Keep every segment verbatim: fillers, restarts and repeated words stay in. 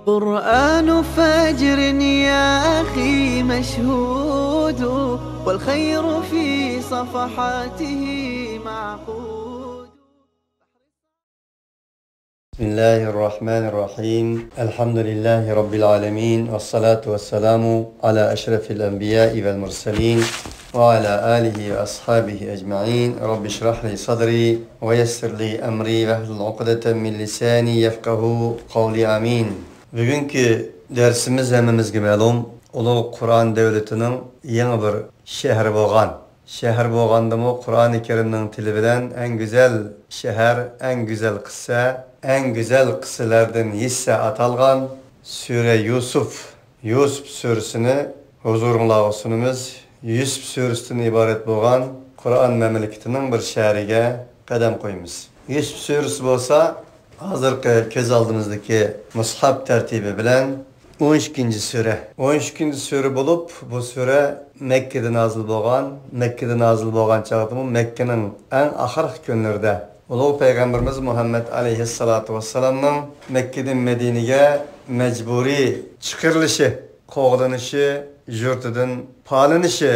قرآن فجر يا أخي مشهود، والخير في صفحاته معقود. بسم الله الرحمن الرحيم. الحمد لله رب العالمين، والصلاة والسلام على أشرف الأنبياء والمرسلين، وعلى آله وأصحابه أجمعين. رب اشرح لي صدري ويسر لي أمري واحلل عقدة من لساني يفقهوا قولي. آمين. بۈگۈنكى دەرسىمىز ھەممىمىزگە مەلۇم، ئۇلۇغ قۇرئان دۆلىتىنىڭ يېڭى بىر شەھىرى بولغان، شەھەر بولغاندىمۇ، قۇرئانى كەرىمنىڭ تىلى بىلەن ئەڭ گۈزەل شەھەر، ئەڭ گۈزەل قىسسە، ئەڭ گۈزەل قىسسىلەردىن ھېسسە ئاتالغان سۈرە يۈسۈف، يۈسۈف سۈرىسىنى ھۇزۇرۇڭلارغا سۇنىمىز. يۈسۈف سۈرىسىدىن ئىبارەت بولغان قۇرئان مەملىكىتىنىڭ بىر شەھىرىگە قەدەم قويىمىز. يۈسۈف سۈرىسى بولسا، ھازىرقى كۆز ئالدىمىزدىكى مۇسھاپ تەرتىپى بىلەن ئون ئىككىنچى سۈرە. ئون ئىككىنچى سۈرە بولۇپ، بۇ سۈرە مەككىدە نازىل بولغان. مەككىدە نازىل بولغان چاغدىمۇ مەككىنىڭ ئەڭ ئاخىرقى كۈنلىرىدە ئۇلۇغ پەيغەمبىرىمىز مۇھەممەد ئەلەيھىسسالاتۇ ۋەسسالامنىڭ مەككىدىن مەدىنىگە مەجبۇرىي چىقىرىلىشى، قوغلىنىشى، يۇرتىدىن پالىنىشى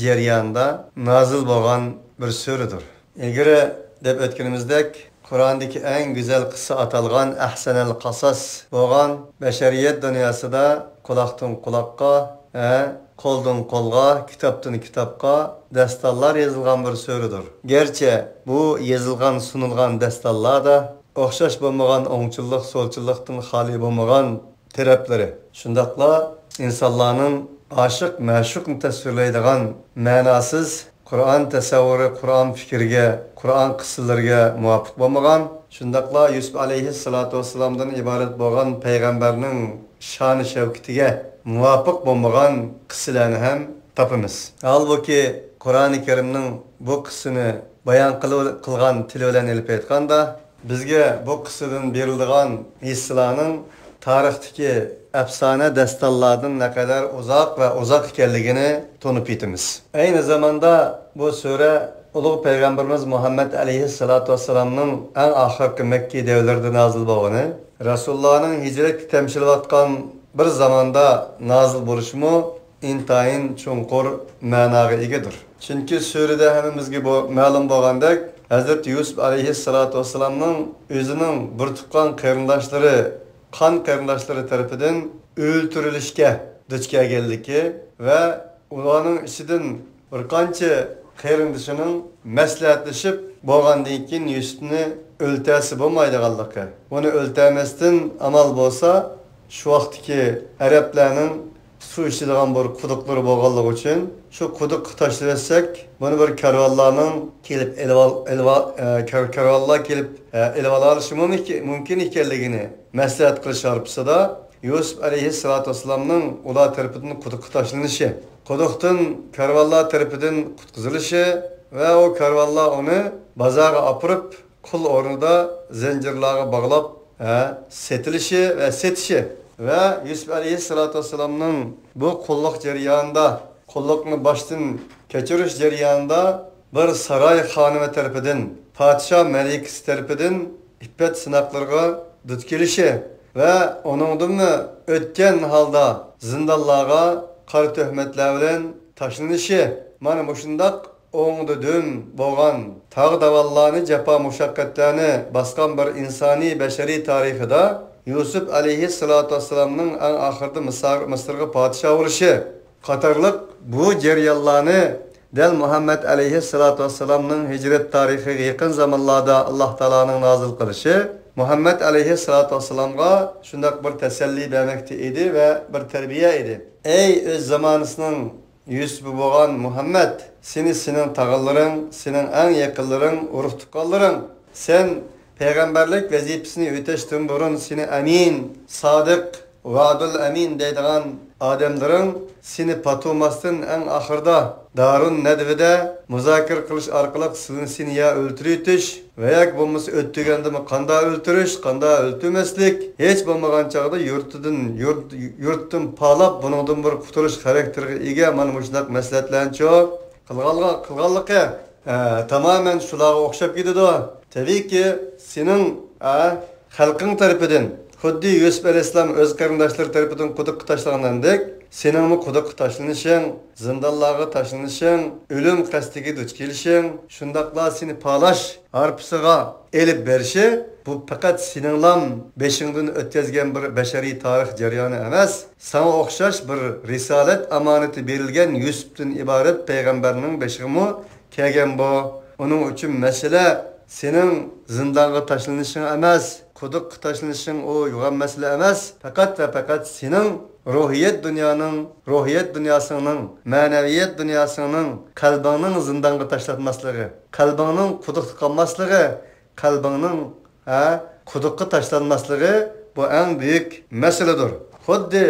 جەريانىدا نازىل بولغان بىر سۈرىدۇر. ئىلگىرى دەپ ئۆتكىنىمىزدەك، قۇرئاندىكى ئەڭ گۈزەل قىسسە ئاتالغان ئەھسەنەل قاساس بولغان بەشەرىيەت دۇنياسىدا قۇلاقتىن قۇلاققا، ھە، قولدىن قولغا، كىتابتىن كىتابقا داستانلار يېزىلغان بىر سۈرىدۇر. گەرچە بۇ يېزىلغان، سۇنۇلغان داستانلاردا ئوخشاش بولمىغان ئوڭچىللىق، سولچىللىقتىن خالىي بولمىغان تەرەپلىرى، شۇنداقلا ئىنسانلارنىڭ ئاشىق-مەشۇقنى تەسۋىرلەيدىغان مەناسىز قۇرئان تەسەۋۋۇرى، قۇرئان پىكرىگە، قۇرئان قىسسىلىرىگە مۇۋاپىق بولمىغان، شۇنداقلا يۈسۈپ ئەلەيھىسسالاتۇ ۋەسسالامدىن ئىبارەت بولغان پەيغەمبەرنىڭ شانى شەۋكىتىگە مۇۋاپىق بولمىغان قىسسىلەرنى ھەم تاپىمىز. ھالبۇكى، قۇرئانى كەرىمنىڭ بۇ قىسسىنى بايان قىلىۋ-، قىلغان تىلى بىلەن ئېلىپ ئېيتقاندا، بىزگە بۇ قىسسىدىن بېرىلىدىغان ھېسسىلارنىڭ تارىختىكى ئەپسانە داستانلاردىن نەقەدەر ئۇزاق ۋە ئۇزاق ئىكەنلىكىنى تونۇپ يېتىمىز. ئەينى زاماندا بۇ سۈرە ئۇلۇغ پەيغەمبىرىمىز مۇھەممەد ئەلەيھىسسالاتۇ ۋەسسالامنىڭ ئەڭ ئاخىرقى مەككە دەۋرلىرىدە نازىل بولغىنى، رەسۇلۇللانىڭ ھىجرەتكە تەمشىلىۋاتقان بىر زاماندا نازىل بولۇشىمۇ ئىنتايىن چوڭقۇر مەناغا ئىگىدۇر. چۈنكى سۈرىدە ھەممىمىزگە بۇ مەلۇم بولغاندەك، ھەزرىتى يۈسۈپ ئەلەيھىسسالاتۇ ۋەسسالامنىڭ ئۆزىنىڭ بىر تۇغقان قېرىنداشلىرى، قان قېرىنداشلىرى تەرىپىدىن ئۆلتۈرۈلۈشكە دۇچ كەلگەنلىكى ۋە ئۇلارنىڭ ئىچىدىن بىر قانچە قېرىندىشىنىڭ مەسلىھەتلىشىپ بولغاندىن كېيىن يۈسۈپنى ئۆلتەرسە بولمايدىغانلىقى، ئۇنى ئۆلتەرمەستىن ئامال بولسا، شۇ ۋاقىتتىكى ئەرەبلەرنىڭ سۇ ئىچىدىغان بىر قۇدۇقلىرى بولغانلىقى ئۈچۈن، شۇ قۇدۇققا تاشلىۋەتسەك، بۇنى بىر كارۋانلارنىڭ كېلىپ ئېلىۋال-، ئېلىۋال-، ئە، كار-، كارۋانلار كېلىپ، ئە، ئېلىۋالالىشى مۇمكىن، مۇمكىن ئىكەنلىكىنى مەسلىھەت قىلىش ھارپىسىدا، يۈسۈپ ئەلەيھىسسالاتۇ ۋەسسالامنىڭ ئۇلار تەرىپىدىن قۇدۇققا تاشلىنىشى، قۇدۇقتىن كارۋانلار تەرىپىدىن قۇتقۇزۇلۇشى ۋە ئۇ كارۋانلار ئۇنى بازارغا ئاپىرىپ، قۇل ئورنىدا زەنجىرلارغا باغلاپ، ھە، سېتىلىشى ۋە سېتىشى ۋە يۈسۈپ ئەلەيھىسسالاتۇ ۋەسسالامنىڭ بۇ قۇللۇق جەريانىدا، قۇللۇقنى باشتىن كەچۈرۈش جەريانىدا بىر ساراي خانىمى تەرىپىدىن، پادىشاھ مەلىكىسى تەرىپىدىن ئىپپەت سىناقلىرىغا دۇچ كېلىشى ۋە ئۇنىڭدىنمۇ ئۆتكەن ھالدا زىندانلارغا قارا تۆھمەتلەر بىلەن تاشلىنىشى، مانا مۇشۇنداق ئوڭدا دۈم بولغان تاغ داۋانلارنى، جاپا مۇشەققەتلەرنى باسقان بىر ئىنسانىي بەشەرىي تارىخىدا يۈسۈپ ئەلەيھىسسالاتۇ ۋەسسالامنىڭ ئەڭ ئاخىرىدا مىسار-، مىسىرغا پادىشاھ بولۇشى قاتارلىق بۇ جەريانلارنى دەل مۇھەممەد ئەلەيھىسسالاتۇ ۋەسسالامنىڭ ھىجرەت تارىخىغا يېقىن زامانلاردا ئاللاھ تائالانىڭ نازىل قىلىشى مۇھەممەد ئەلەيھىسسالاتۇ ۋەسسالامغا شۇنداق بىر تەسەللى بەرمەكتە ئىدى ۋە بىر تەربىيە ئىدى. ئەي ئۆز زامانىسىنىڭ يۈسۈپى بولغان مۇھەممەد، سېنى سېنىڭ تاغىلىرىڭ، سېنىڭ ئەڭ يېقىنلىرىڭ، ئۇرۇق-تۇغقانلىرىڭ، سەن پەيغەمبەرلىك ۋەزىپىسىنى ئۆتەشتىن بۇرۇن سېنى ئەمىن، سادىق، ۋەئدۇل ئەمىن دەيدىغان ئادەملىرىڭ سېنى پاتۇماستىن، ئەڭ ئاخىرىدا دارۇن نەدۋىدە مۇزاكىرە قىلىش ئارقىلىق سىلىنى، سېنى يا ئۆلتۈرۈۋېتىش، ۋە ياكى بولمىسا ئۆت دېگەندىمۇ قاندا ئۆلتۈرۈش، قاندا ئۆلتۈرمەسلىك، ھېچ بولمىغان چاغدا يۇرتىدىن، يۇرت، يۇرتتىن پالاپ، بۇنىڭدىن بىر قۇتۇلۇش خاراكتېرىگە ئىگە مانا مۇشۇنداق مەسلىھەتلەرنىچۇ قىلغانلىقى، قىلغانلىقى، ئە، تامامەن شۇلارغا ئوخشاپ كېتىدۇ. تەبىئىيكى، سېنىڭ، ئە، خەلقىڭ تەرىپىدىن، خۇددى يۈسۈپ ئەلەيھىسسالام ئۆز قېرىنداشلىرى تەرىپىدىن قۇدۇققا تاشلانغاندەك، سېنىڭمۇ قۇدۇققا تاشلىنىشىڭ، زىندانلارغا تاشلىنىشىڭ، ئۆلۈم قەستىگە دۇچ كېلىشىڭ، شۇنداقلا سېنى پالاش ھارپىسىغا ئېلىپ بېرىشى، بۇ پەقەت سېنىڭلام بېشىڭدىن ئۆتكەزگەن بىر بەشەرىي تارىخ جەريانى ئەمەس، ساڭا ئوخشاش بىر رىسالەت ئامانىتى بېرىلگەن يۈسۈپتىن ئىبارەت پەيغەمبەرنىڭ بېشىغىمۇ كەلگەن بۇ. ئۇنىڭ ئۈچۈن مەسىلە سېنىڭ زىندانغا تاشلىنىشىڭ ئەمەس، قۇدۇققا تاشلىنىشىڭ ئۇ يوغان مەسىلە ئەمەس. پەقەت ۋە پەقەت سېنىڭ روھىيەت دۇنيانىڭ، روھىيەت دۇنياسىڭنىڭ، مەنەۋىيەت دۇنياسىڭنىڭ، قەلبىڭنىڭ زىندانغا تاشلانماسلىقى، قەلبىڭنىڭ قۇدۇقتا قالماسلىقى، قەلبىڭنىڭ، ھە، قۇدۇققا تاشلانماسلىقى، بۇ ئەڭ بۈيۈك مەسىلىدۇر. خۇددى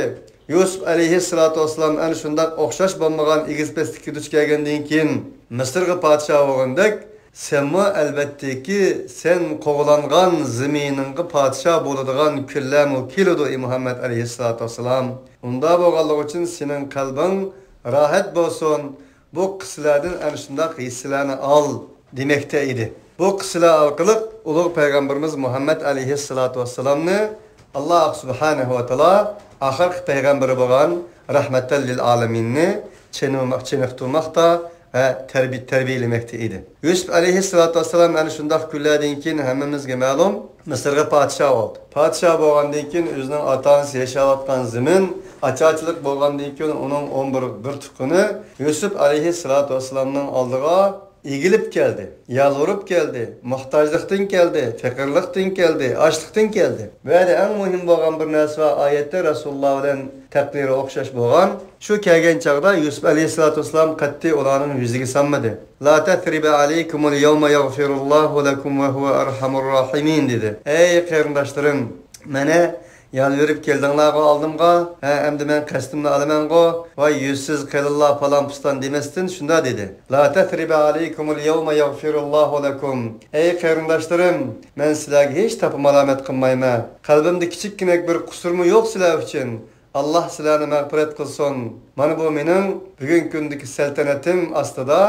يۈسۈپ ئەلەيھىسسالاتۇ ۋەسسالام ئەنە شۇنداق ئوخشاش بولمىغان ئېگىز پەسلىككە دۇچ كەلگەندىن كېيىن مىسىرغا پادىشاھ بولغاندەك، سەنمۇ ئەلۋەتتىكى سەن قوغلانغان زېمىنىڭغا پادىشاھ بولىدىغان كۈنلەرمۇ كېلىدۇ، ئەي مۇھەممەد ئەلەيھىسسالاتۇ ۋەسسالام. ئۇنداق بولغانلىقى ئۈچۈن سېنىڭ قەلبىڭ راھەت بولسۇن. بۇ قىسسىلەردىن ئەنە شۇنداق ھېسسىلەرنى ئال، دېمەكتە ئىدى. بۇ قىسسىلەر ئارقىلىق ئۇلۇغ پەيغەمبىرىمىز مۇھەممەد ئەلەيھىسسالاتۇ ۋەسسالامنى ئاللا سۇبھانەھۇ ۋە تائالا ئاخىرقى پەيغەمبىرى بولغان رەھمەتەن لىل ئالەمىننى چېنىقتۇرماقتا ۋە تەربىي-، تەربىيەلىمەكتە ئىدى. يۈسۈپ ئەلەيھىسسالاتۇ ۋەسسالام ئەنە شۇنداق كۈنلەردىن كېيىن ھەممىمىزگە مەلۇم، مىسىرغا پادىشاھ بولدى. پادىشاھ بولغاندىن كېيىن ئۆزىنىڭ ئاتا-ئانىسى ياشاۋاتقان زېمىن ئاچارچىلىق بولغاندىن كېيىن ئۇنىڭ ئون بىر، بىر تۇغقىنى يۈسۈپ ئەلەيھىسسالاتۇ ۋەسسالامنىڭ ئالدىغا ئېگىلىپ كەلدى، يالۋۇرۇپ كەلدى، موھتاجلىقتىن كەلدى، پېقىرلىقتىن كەلدى، ئاچلىقتىن كەلدى. بۇ يەردە ئەڭ مۇھىم بولغان بىر نەرسە بار، ئايەتتە رەسۇلۇللا بىلەن تەقدىرى ئوخشاش بولغان. شۇ كەلگەن چاغدا يۈسۈپ ئەلەيھىسسالاتۇ ۋەسسالام قەتئىي ئۇلارنىڭ يۈزىگە سالمىدى. لا تەسرىبە ئەلەيكۇمۇل يەۋمە يەغفىرۇللاھۇ لەكۇم ۋە ھۇۋە ئەرھەمۇر راھىمىن، دېدى. ئەي قېرىنداشلىرىم، مانا يالۋۇرۇپ كەلدىڭلارغۇ ئالدىمغا، ھە، ئەمدى مەن قەستىمنى ئالىمەنغۇ، ۋاي يۈزسىز قېلىڭلار پالان پۇستان دېمەستىن شۇنداق دېدى. لا تەسرىبە ئەلەيكۇمۇل يەۋمە يەغفىرۇللاھۇ لەكۇم. ئەي قېرىنداشلىرىم، مەن سىلەرگە ھېچ تاپا مالامەت قىلمايمەن. قەلبىمدە كىچىككىنە بىر قۇسۇرمۇ يوق سىلەر ئۈچۈن. ئاللا سىلەرنى مەغپىرەت قىلسۇن. مانا بۇ مېنىڭ بۈگۈنكى كۈندىكى سەلتەنىتىم ئاستىدا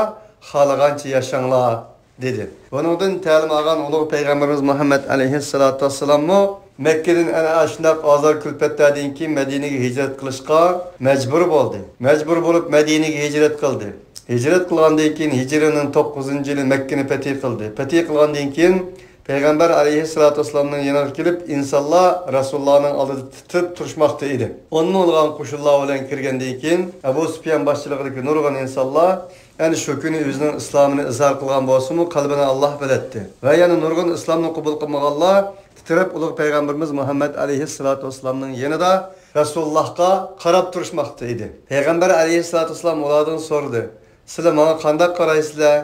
خالىغانچە ياشاڭلار، دېدى. بۇنىڭدىن تەلىم ئالغان ئۇلۇغ پەيغەمبىرىمىز مۇھەممەد ئەلەيھىسسالاتۇ ۋەسسالاممۇ مەككىدىن ئەنە ئاشۇنداق ئازار-كۈلپەتلەردىن كېيىن مەدىنىگە ھىجرەت قىلىشقا مەجبۇر بولدى. مەجبۇر بولۇپ مەدىنىگە ھىجرەت قىلدى. ھىجرەت قىلغاندىن كېيىن ھىجرىينىڭ توققۇزىنچى يىلى مەككىنى پەتھى قىلدى. پەتھى قىلغاندىن كېيىن پەيغەمبەر ئەلەيھىسسالاتۇ ۋەسسالامنىڭ يېنىغا كېلىپ، ئىنسانلار رەسۇلۇللانىڭ ئالدىدا تىترەپ تۇرۇشماقتا ئىدى. ئون مىڭلىغان قوشۇنلار بىلەن كىرگەندىن كېيىن، ئەبۇ سۇپيان باشچىلىقىدىكى نۇرغۇن ئىنسانلار ئەنە شۇ كۈنى ئۆزىنىڭ ئىسلامىنى ئىزھار قىلغان بولسىمۇ، قەلبىنى ئاللا بىلەتتى. ۋە يەنە نۇرغۇن ئىسلامنى قوبۇل قىلمىغانلار تىترەپ ئۇلۇغ پەيغەمبىرىمىز مۇھەممەد ئەلەيھىسسالاتۇ ۋەسسالامنىڭ يېنىدا رەسۇلۇللاھقا قاراپ تۇرۇشماقتا ئىدى. پەيغەمبەر ئەلەيھىسسالاتۇ ۋەسسالام ئۇلاردىن سورىدى، سىلەر ماڭا قانداق قارايسىلەر؟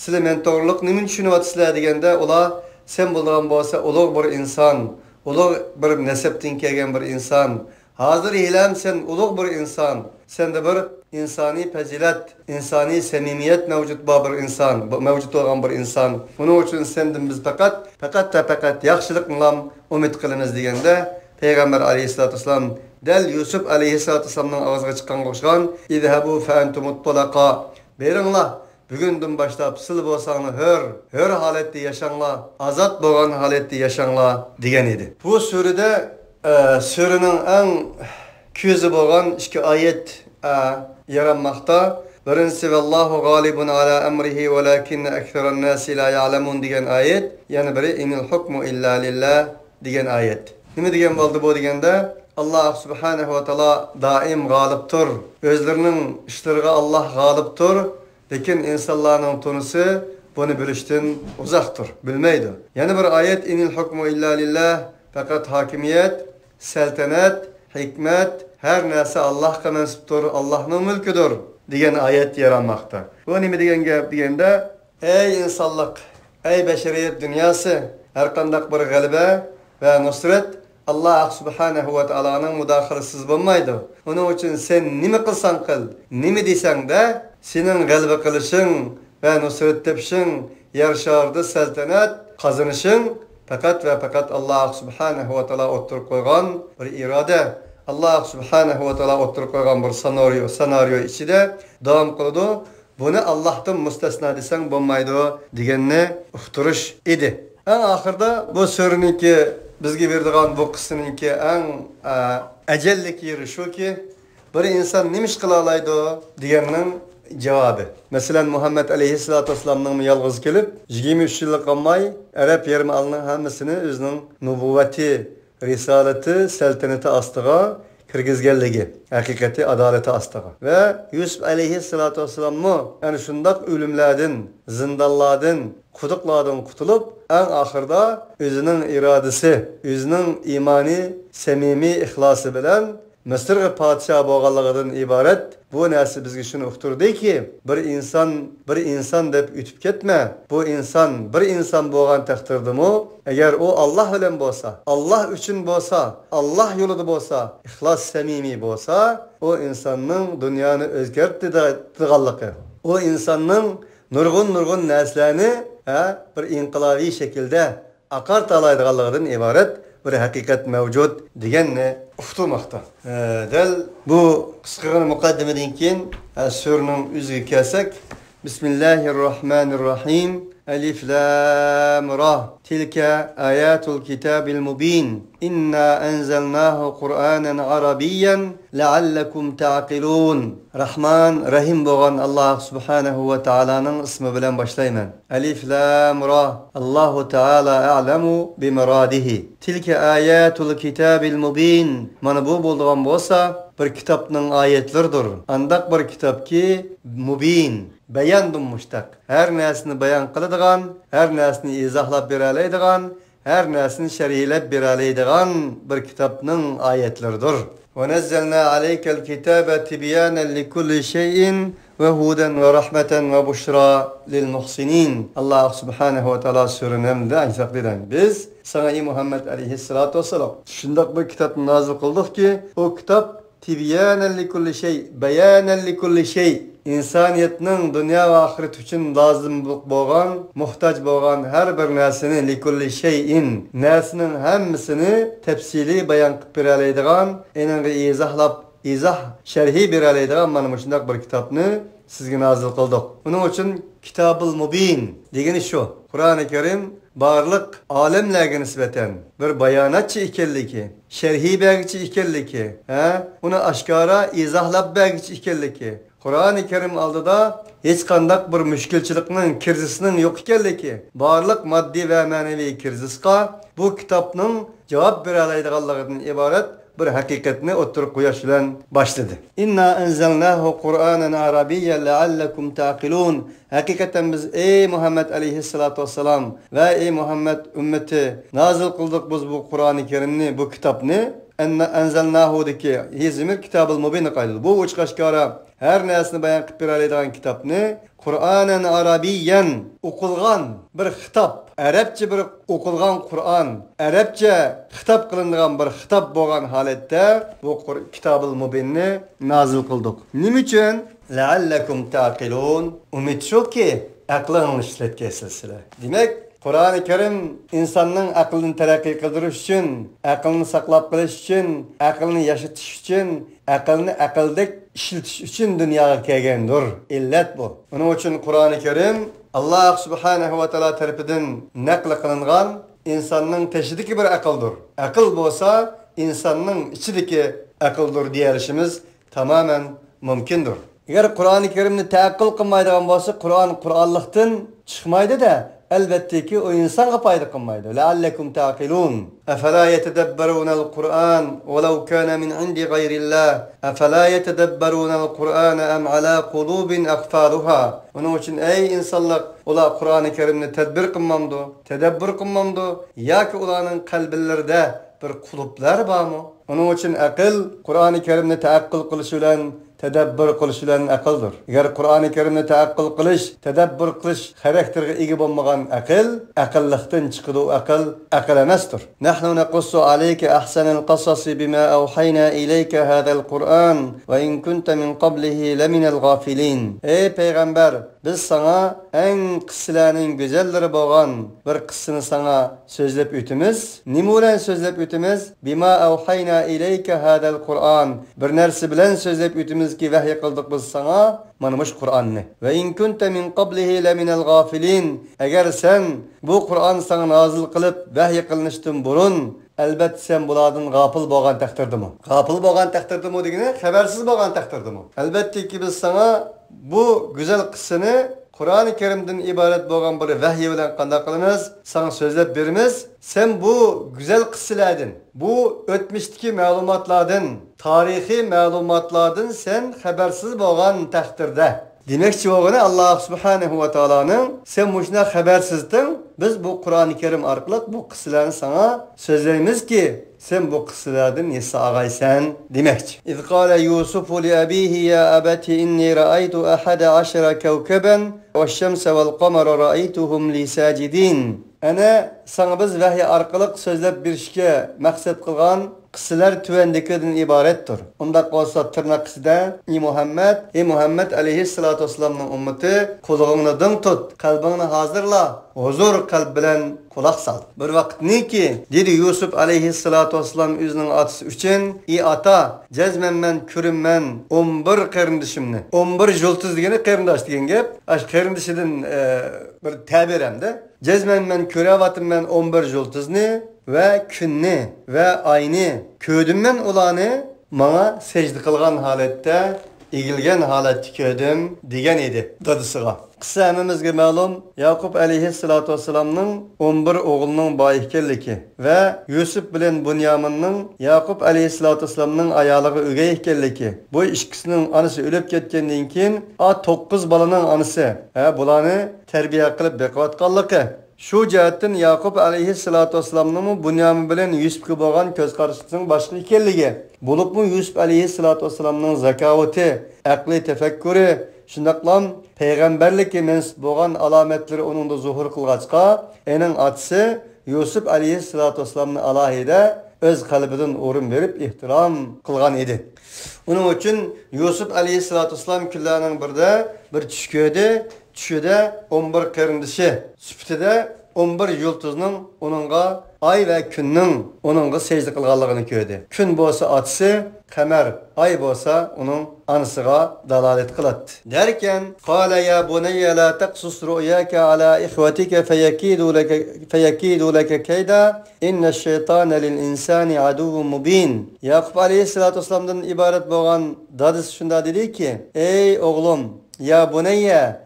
سىلەر مەن توغرۇلۇق نېمىنى چۈشىنىۋاتىسىلەر؟ دېگەندە، ئۇلار، سەن بولىدىغان بولسا ئۇلۇغ بىر ئىنسان، ئۇلۇغ بىر نەسەبتىن كەلگەن بىر ئىنسان. ھازىر ھېلىھەم سەن ئۇلۇغ بىر ئىنسان. سەندە بىر ئىنسانىي پەزىلەت، ئىنسانىي سەمىمىيەت مەۋجۇت بار بىر ئىنسان، بۇ مەۋجۇت بولغان بىر ئىنسان. بۇنىڭ ئۈچۈن سەندىن بىز پەقەت، پەقەت ۋە پەقەت ياخشىلىقنىلا ئۈمىد قىلىمىز، دېگەندە، پەيغەمبەر ئەلەيھىسسالاتۇ ۋەسسالام دەل يۈسۈپ ئەلەيھىسسالاتۇ ۋەسسالامنىڭ ئاغزىغا چىققانغا ئوخشىغان، اذهبوا فأنتم الطلقاء، بېرىڭلار، بۈگۈندىن باشلاپ سىلە بولساڭلار ھۆر، ھۆر ھالەتتە ياشاڭلار، ئازاد بولغان ھالەتتە ياشاڭلار، دېگەن ئىدى. بۇ سۈرىدە، ئە، سۈرىنىڭ ئەڭ كۆزى بولغان ئىككى ئايەت، ئە، يارانماقتا. بىرىنچىسى، ۋەللاھۇ غالىبۇن ئالا ئەمرىھى ۋەلاكىننە ئەكسەرەنناسى لا يەئلەمۇن، دېگەن ئايەت. يەنە بىرى، ئىنىل ھۇكمۇ ئىللا لىللا، دېگەن ئايەت. نېمە دېگەن بولدى بۇ دېگەندە، ئاللا سۇبھانەھۇ ۋە تائالا دائىم غالىبتۇر. ئۆزلىرىنىڭ ئىشلىرىغا ئاللا غالىبتۇر. لېكىن ئىنسانلارنىڭ تونۇسى بۇنى بىلىشتىن ئۇزاقتۇر، بىلمەيدۇ. يەنە بىر ئايەت، ئىنىل ھۇكمۇ ئىللا لىللا، پەقەت ھاكىمىيەت، سەلتەنەت، ھېكمەت، ھەر نەرسە ئاللاھقا مەنسۇپتۇر، ئاللاھنىڭ مۈلكىدۇر، دېگەن ئايەت يارانماقتا. بۇ نېمە دېگەن گەپ دېگەندە، ئەي ئىنسانلىق، ئەي بەشەرىيەت دۇنياسى، ھەرقانداق بىر غەلىبە ۋە نۇسرەت ئاللا سۇبھانەھۇ ۋە تائالانىڭ مۇداخىلىسىز بولمايدۇ. ئۇنىڭ ئۈچۈن سەن نېمە قىلساڭ قىل، نېمە دېسەڭ دە، سېنىڭ غەلىبە قىلىشىڭ ۋە نۇسرەت تېپىشىڭ يەر شارىدا سەلتەنەت قازىنىشىڭ پەقەت ۋە پەقەت ئاللا سۇبھانەھۇ ۋە تائالا ئوتتۇرىغا قويغان بىر ئىرادە، ئاللا سۇبھانەھۇ ۋە تائالا ئوتتۇرىغا قويغان بىر سېنارىيو، سېنارىيو ئىچىدە داۋام قىلىدۇ. بۇنى ئاللاھتىن مۇستەسنا دېسەڭ بولمايدۇ، دېگەننى ئۇقتۇرۇش ئىدى. ئەڭ ئاخىرىدا بۇ سۈرىنىڭكى بىزگە بېرىدىغان بۇ قىسسىنىڭكى ئەڭ، ئە، ئەجەللىك يېرى شۇكى، بىر ئىنسان نېمە ئىش قىلالايدۇ دېگەننىڭ جاۋابى. مەسىلەن، مۇھەممەد ئەلەيھىسسالاتۇ ۋەسسالامنىڭمۇ يالغۇز كېلىپ، يىگىرمە ئۈچ يىللا قالماي، ئەرەب يېرىم ئارىلىنىڭ ھەممىسىنى ئۆزىنىڭ نۇبۇۋۋەتى، رىسالىتى، سەلتەنىتى ئاستىغا كىرگۈزگەنلىكى، ھەقىقىتى ئادالىتى ئاستىغا. ۋە يۈسۈپ ئەلەيھىسسالاتۇ ۋەسسالاممۇ ئەنە شۇنداق ئۆلۈملەردىن، زىندانلاردىن، قۇدۇقلاردىن قۇتۇلۇپ، ئەڭ ئاخىرىدا ئۆزىنىڭ ئىرادىسى، ئۆزىنىڭ ئىمانى، سەمىمىي ئىخلاسى بىلەن مىسىرغا پادىشاھ بولغانلىقىدىن ئىبارەت. بۇ نەرسە بىزگە شۇنى ئۇقتۇردىكى، بىر ئىنسان، بىر ئىنسان دەپ ئۆتۈپ كەتمە. بۇ ئىنسان بىر ئىنسان بولغان تەقدىردىمۇ، ئەگەر ئۇ ئاللاھ بىلەن بولسا، ئاللاھ ئۈچۈن بولسا، ئاللاھ يولىدا بولسا، ئىخلاس، سەمىمىي بولسا، ئۇ ئىنساننىڭ دۇنيانى ئۆزگەرتىدىغانلىقى، ئۇ ئىنساننىڭ نۇرغۇن-نۇرغۇن نەرسىلەرنى، ھە، بىر ئىنقىلابىي شەكىلدە ئاقارتالايدىغانلىقىدىن ئىبارەت بىر ھەقىقەت مەۋجۇت دېگەننى ئۇقتۇرماقتا. ھە، دەل بۇ قىسقىغىنە مۇقەددىمىدىن كېيىن، ھە، سۈرىنىڭ ئۆزىگە كەلسەك، بىسمىللاھىر راھمانىر راھىم. ئەلىف لام را. تىلكە ئاياتۇل كىتابىل مۇبىن. ئىننا ئەنزەلناھۇ قۇرئانەن ئەرەبىييەن لەئەللەكۇم تەئقىلۇن. راھمان، رەھىم بولغان ئاللاھ سۇبھانەھۇ ۋە تائالانىڭ ئىسمى بىلەن باشلايمەن. ئەلىف لام را. ئاللاھۇ تائالا ئەئلەمۇ بىمۇرادىھى. تىلكە ئاياتۇل كىتابىل مۇبىن. مانا بۇ بولىدىغان بولسا بىر كىتابنىڭ ئايەتلىرىدۇر. ئانداق بىر كىتابكى، مۇبىن، باياندىن مۇشتەق. ھەر نەرسىنى بايان قىلىدىغان، ھەر نەرسىنى ئىزاھلاپ بېرەلەيدىغان، ھەر نەرسىنى شەرھلەپ بېرەلەيدىغان بىر كىتابنىڭ ئايەتلىرىدۇر. ونزلنا عليك الكتاب تبيانا لكل شيء وهدى ورحمة وبشرى للمحسنين. ئاللاھ سۇبھانەھۇ ۋە تائالا سۈرە نەملدە ئايتساق دېدى، بىز ساڭا، ئەي مۇھەممەد ئەلەيھىسسالاتۇ ۋەسسالام، شۇنداق بىر كىتابنى نازىل قىلدۇقكى، ئۇ كىتاب تىبيانەن لىكۇللى شەي، بايانەن لىكۇللى شەي. ئىنسانىيەتنىڭ دۇنيا ۋە ئاخىرەت ئۈچۈن لازىم بولغان، موھتاج بولغان ھەر بىر نەرسىنى، لىكۇللى شەيئىن، نەرسىنىڭ ھەممىسىنى تەپسىلىي بايان قىلىپ بېرەلەيدىغان، ئېنىڭغا ئىزاھلاپ، ئىزاھ، شەرھى بېرەلەيدىغان مانا مۇشۇنداق بىر كىتابنى سىزگە نازىل قىلدۇق. ئۇنىڭ ئۈچۈن كىتابۇل مۇبىن دېگىنى شۇ. قۇرئانى كەرىم بارلىق ئالەملەرگە نىسبەتەن بىر باياناتچى ئىكەنلىكى، شەرھى بەرگۈچى ئىكەنلىكى، ھە، ئۇنى ئاشكارا ئىزاھلاپ بەرگۈچى ئىكەنلىكى، قۇرئانى كەرىم ئالدىدا ھېچقانداق بىر مۈشكۈلچىلىكنىڭ، كىرىزىسنىڭ يوق ئىكەنلىكى، بارلىق ماددىي ۋە مەنىۋى كىرىزىسقا بۇ كىتابنىڭ جاۋاب بېرەلەيدىغانلىقىدىن ئىبارەت بىر ھەقىقەتنى ئوتتۇرىغا قويۇش بىلەن باشلىدى. إنا أنزلناه قرآنا عربيا لعلكم تعقلون. ھەقىقەتەن بىز، ئەي مۇھەممەد ئەلەيھىسسالاتۇ ۋەسسالام ۋە ئەي مۇھەممەد ئۈممىتى، نازىل قىلدۇق بىز بۇ قۇرئانى كەرىمنى، بۇ كىتابنى. ئەنزەلناھۇدىكى ھى زىمىر كىتابىل مۇبىنغا قايتىدۇ. بۇ ئوچۇق ئاشكارا ھەر نەرسىنى بايان قىلىپ بېرەلەيدىغان كىتابنى، قۇرئانەن ئەرەبىييەن، ئوقۇلغان بىر خىتاب، ئەرەبچە بىر ئوقۇلغان قۇرئان، ئەرەبچە خىتاب قىلىنىدىغان بىر خىتاب بولغان ھالەتتە بۇ قۇر-، كىتابىل مۇبىننى نازىل قىلدۇق. نېمە ئۈچۈن؟ لەئەللەكۇم تەئقىلۇن. ئۈمىد شۇكى، ئەقلىڭلارنى ئىشلەتكەيسىلەر سىلەر. دېمەك، قۇرئانى كەرىم ئىنساننىڭ ئەقلىنى تەرەققىي قىلدۇرۇش ئۈچۈن، ئەقلىنى ساقلاپ قېلىش ئۈچۈن، ئەقلىنى ياشىتىش ئۈچۈن، ئەقىلنى ئەقىلدەك ئىشلىتىش ئۈچۈن دۇنياغا كەلگەندۇر. ئىللەت بۇ. ئۇنىڭ ئۈچۈن قۇرئانى كەرىم ئاللاھ سۇبھانەھۇ ۋە تائالا تەرىپىدىن نەقىل قىلىنغان ئىنساننىڭ تېشىدىكى بىر ئەقىلدۇر. ئەقىل بولسا ئىنساننىڭ ئىچىدىكى ئەقىلدۇر دېيەلىشىمىز تامامەن مۇمكىندۇر. ئەگەر قۇرئانى كەرىمنى تەئەققۇل قىلمايدىغان بولسا، قۇرئان قۇرئانلىقتىن چىقمايدۇ-دە، ئەلۋەتتىكى، ئۇ ئىنسانغا پايدا قىلمايدۇ. لەئەللەكۇم تەئقىلۇن. ئەفەلا يەتەدەببەرۇنەل قۇرئان ۋەلەۋ كانە مىن ئىندى غەيرىللاھ ئەفەلا يەتەدەببەرۇنەل قۇرئانە ئەم ئەلا قۇلۇبىن ئەقفالۇھا. ئۇنىڭ ئۈچۈن، ئەي ئىنسانلار، ئۇلار قۇرئانى كەرىمنى تەدبىر قىلمامدۇ، تەدەببۇر قىلمامدۇ ياكى ئۇلارنىڭ قەلبلىرىدە بىر قۇلۇپلار بارمۇ؟ ئۇنىڭ ئۈچۈن ئەقىل قۇرئانى كەرىمنى تەئەققۇل قىلىش بىلەن تەدەببۇر قىلىش بىلەن ئەقىلدۇر. ئەگەر قۇرئانى كەرىمنى تەئەققۇل قىلىش، تەدەببۇر قىلىش خاراكتېرىغا ئىگە بولمىغان ئەقىل، ئەقىللىقتىن چىقىدۇ، ئەقىل، ئەقىل ئەمەستۇر. نەھنۇ نەقۇسسۇ ئەلەيكە ئەھسەنەل قەسەسى بىما ئەۋھەينا ئىلەيكە ھازەل قۇرئان ۋە ئىن كۇنتە مىن قەبلىھى لەمىنەل غافىلىن. ئەي پەيغەمبەر، بىز ساڭا ئەڭ قىسسىلەرنىڭ گۈزەللىرى بولغان بىر قىسسىنى ساڭا سۆزلەپ ئۆتىمىز. نېمە بىلەن سۆزلەپ ئۆتىمىز؟ بىما ئەۋھەينا ئىلەيكە ھازەل قۇرئان. بىر نەرسە بىلەن سۆزلەپ ئۆتىمىزكى، ۋەھيى قىلدۇق بىز ساڭا مانا مۇشۇ قۇرئاننى. ۋە ئىن كۇنتە مىن قەبلىھى لەمىنەل غافىلىن. ئەگەر سەن بۇ قۇرئان ساڭا نازىل قىلىپ ۋەھيى قىلىنىشتىن بۇرۇن ئەلبەتتە سەن بۇلاردىن غاپىل بولغان تەقدىردىمۇ. غاپىل بولغان تەقدىردىمۇ دېگىنى، خەۋەرسىز بولغان تەقدىردىمۇ. ئەلبەتتىكى، بىز ساڭا بۇ گۈزەل قىسسىنى، قۇرئانى كەرىمدىن ئىبارەت بولغان بىر ۋەھىي بىلەن قانداق قىلىمىز؟ ساڭا سۆزلەپ بېرىمىز. سەن بۇ گۈزەل قىسسىلەردىن، بۇ ئۆتمۈشتىكى مەلۇماتلاردىن، تارىخىي مەلۇماتلاردىن سەن خەۋەرسىز بولغان تەقدىردە. دېمەكچى بولغىنى، ئاللا سۇبھانەھۇ ۋە تائالانىڭ، سەن مۇشۇنداق خەۋەرسىزتىڭ، بىز بۇ قۇرئانى كەرىم ئارقىلىق بۇ قىسسىلەرنى ساڭا سۆزلەيمىزكى، سەن بۇ قىسسىلەردىن ھېس ئالغايسەن دېمەكچى. إذ قال يوسف لأبيه يا أبت إني رأيت أحد عشر كوكبا والشمس والقمر رأيتهم لي ساجدين. ئەنە، ساڭا بىز ۋەھىي ئارقىلىق سۆزلەپ بېرىشكە مەقسەت قىلغان قىسسىلەر تۆۋەندىكىدىن ئىبارەتتۇر. ئۇنداق بولسا، تىرناق ئىچىدە، ئى مۇھەممەد، ئى مۇھەممەد ئەلەيھىسسالاتۇ ۋەسسالامنىڭ ئۈممىتى، قۇلىقىڭنى دىڭ تۇت، قەلبىڭنى ھازىرلا، ھۇزۇر قەلب بىلەن قۇلاق سال. بىر ۋاقىتنىكى، دېدى يۈسۈپ ئەلەيھىسسالاتۇ ۋەسسالام ئۆزىنىڭ ئاتىسى ئۈچۈن، ئى ئاتا، جەزمەن مەن كۆرىمەن ئون بىر قېرىندىشىمنى. ئون بىر يۇلتۇز دېگىنى قېرىنداش دېگەن گەپ. ئاشۇ قېرىندىشىدىن، ئە، بىر تەبىر ھەمدە. جەزمەن مەن كۆرەۋاتىمەن ئون بىر يۇلتۇزنى ۋە كۈننى ۋە ئاينى. كۆردۈممەن ئۇلارنى ماڭا سەجدە قىلغان ھالەتتە، ئېگىلگەن ھالەتتە كۆردۈم، دېگەن ئىدى دادىسىغا. قىسسە ھەممىمىزگە مەلۇم، ياقۇپ ئەلەيھىسسالاتۇ ۋەسسالامنىڭ ئون بىر ئوغلىنىڭ بار ئىكەنلىكى ۋە يۈسۈپ بىلەن بۇنيامىننىڭ ياقۇپ ئەلەيھىسسالاتۇ ۋەسسالامنىڭ ئايالىغا ئۆگەي ئىكەنلىكى. بۇ ئىككىسىنىڭ ئانىسى ئۆلۈپ كەتكەندىن كېيىن، ئا توققۇز بالىنىڭ ئانىسى، ھە، بۇلارنى تەربىيە قىلىپ بېقىۋاتقانلىقى. شۇ جەھەتتىن ياقۇپ ئەلەيھىسسالاتۇ ۋەسسالامنىڭمۇ بۇنيامىن بىلەن يۈسۈپكە بولغان كۆز قارىشىنىڭ باشقا ئىكەنلىكى، بولۇپمۇ يۈسۈپ ئەلەيھىسسالاتۇ ۋەسسالامنىڭ زاكاۋىتى، ئەقلى، تەپەككۇرى، شۇنداقلا پەيغەمبەرلىككە مەنسۇپ بولغان ئالامەتلىرى ئۇنىڭدا زۇھۇر قىلغاچقا، ئېنىڭ ئاتىسى يۈسۈپ ئەلەيھىسسالاتۇ ۋەسسالامنى ئالاھىدە ئۆز قەلبىدىن ئورۇن بېرىپ ئېھتىرام قىلغان ئىدى. ئۇنىڭ ئۈچۈن يۈسۈپ ئەلەيھىسسالاتۇ ۋەسسالام كۈنلەرنىڭ بىرىدە بىر چۈش كۆردى. چۈشىدە ئون بىر قېرىندىشى سۈپىتىدە ئون بىر يۇلتۇزنىڭ ئۇنىڭغا، ئاي ۋە كۈننىڭ ئۇنىڭغا سەجدە قىلغانلىقىنى كۆردى. كۈن بولسا ئاتىسى، قەمەر، ئاي بولسا ئۇنىڭ ئانىسىغا دالالەت قىلاتتى. دەركەن، قال يا بني لا تقصص رؤياك على إخوتك فيكيدوا لك، فيكيدوا لك كيدا، إن الشيطان للإنسان عدو مبين. ياقۇپ ئەلەيھىسسالاتۇ ۋەسسالامدىن ئىبارەت بولغان دادىسى شۇنداق دېدىكى، ئەي ئوغلۇم، يا بني،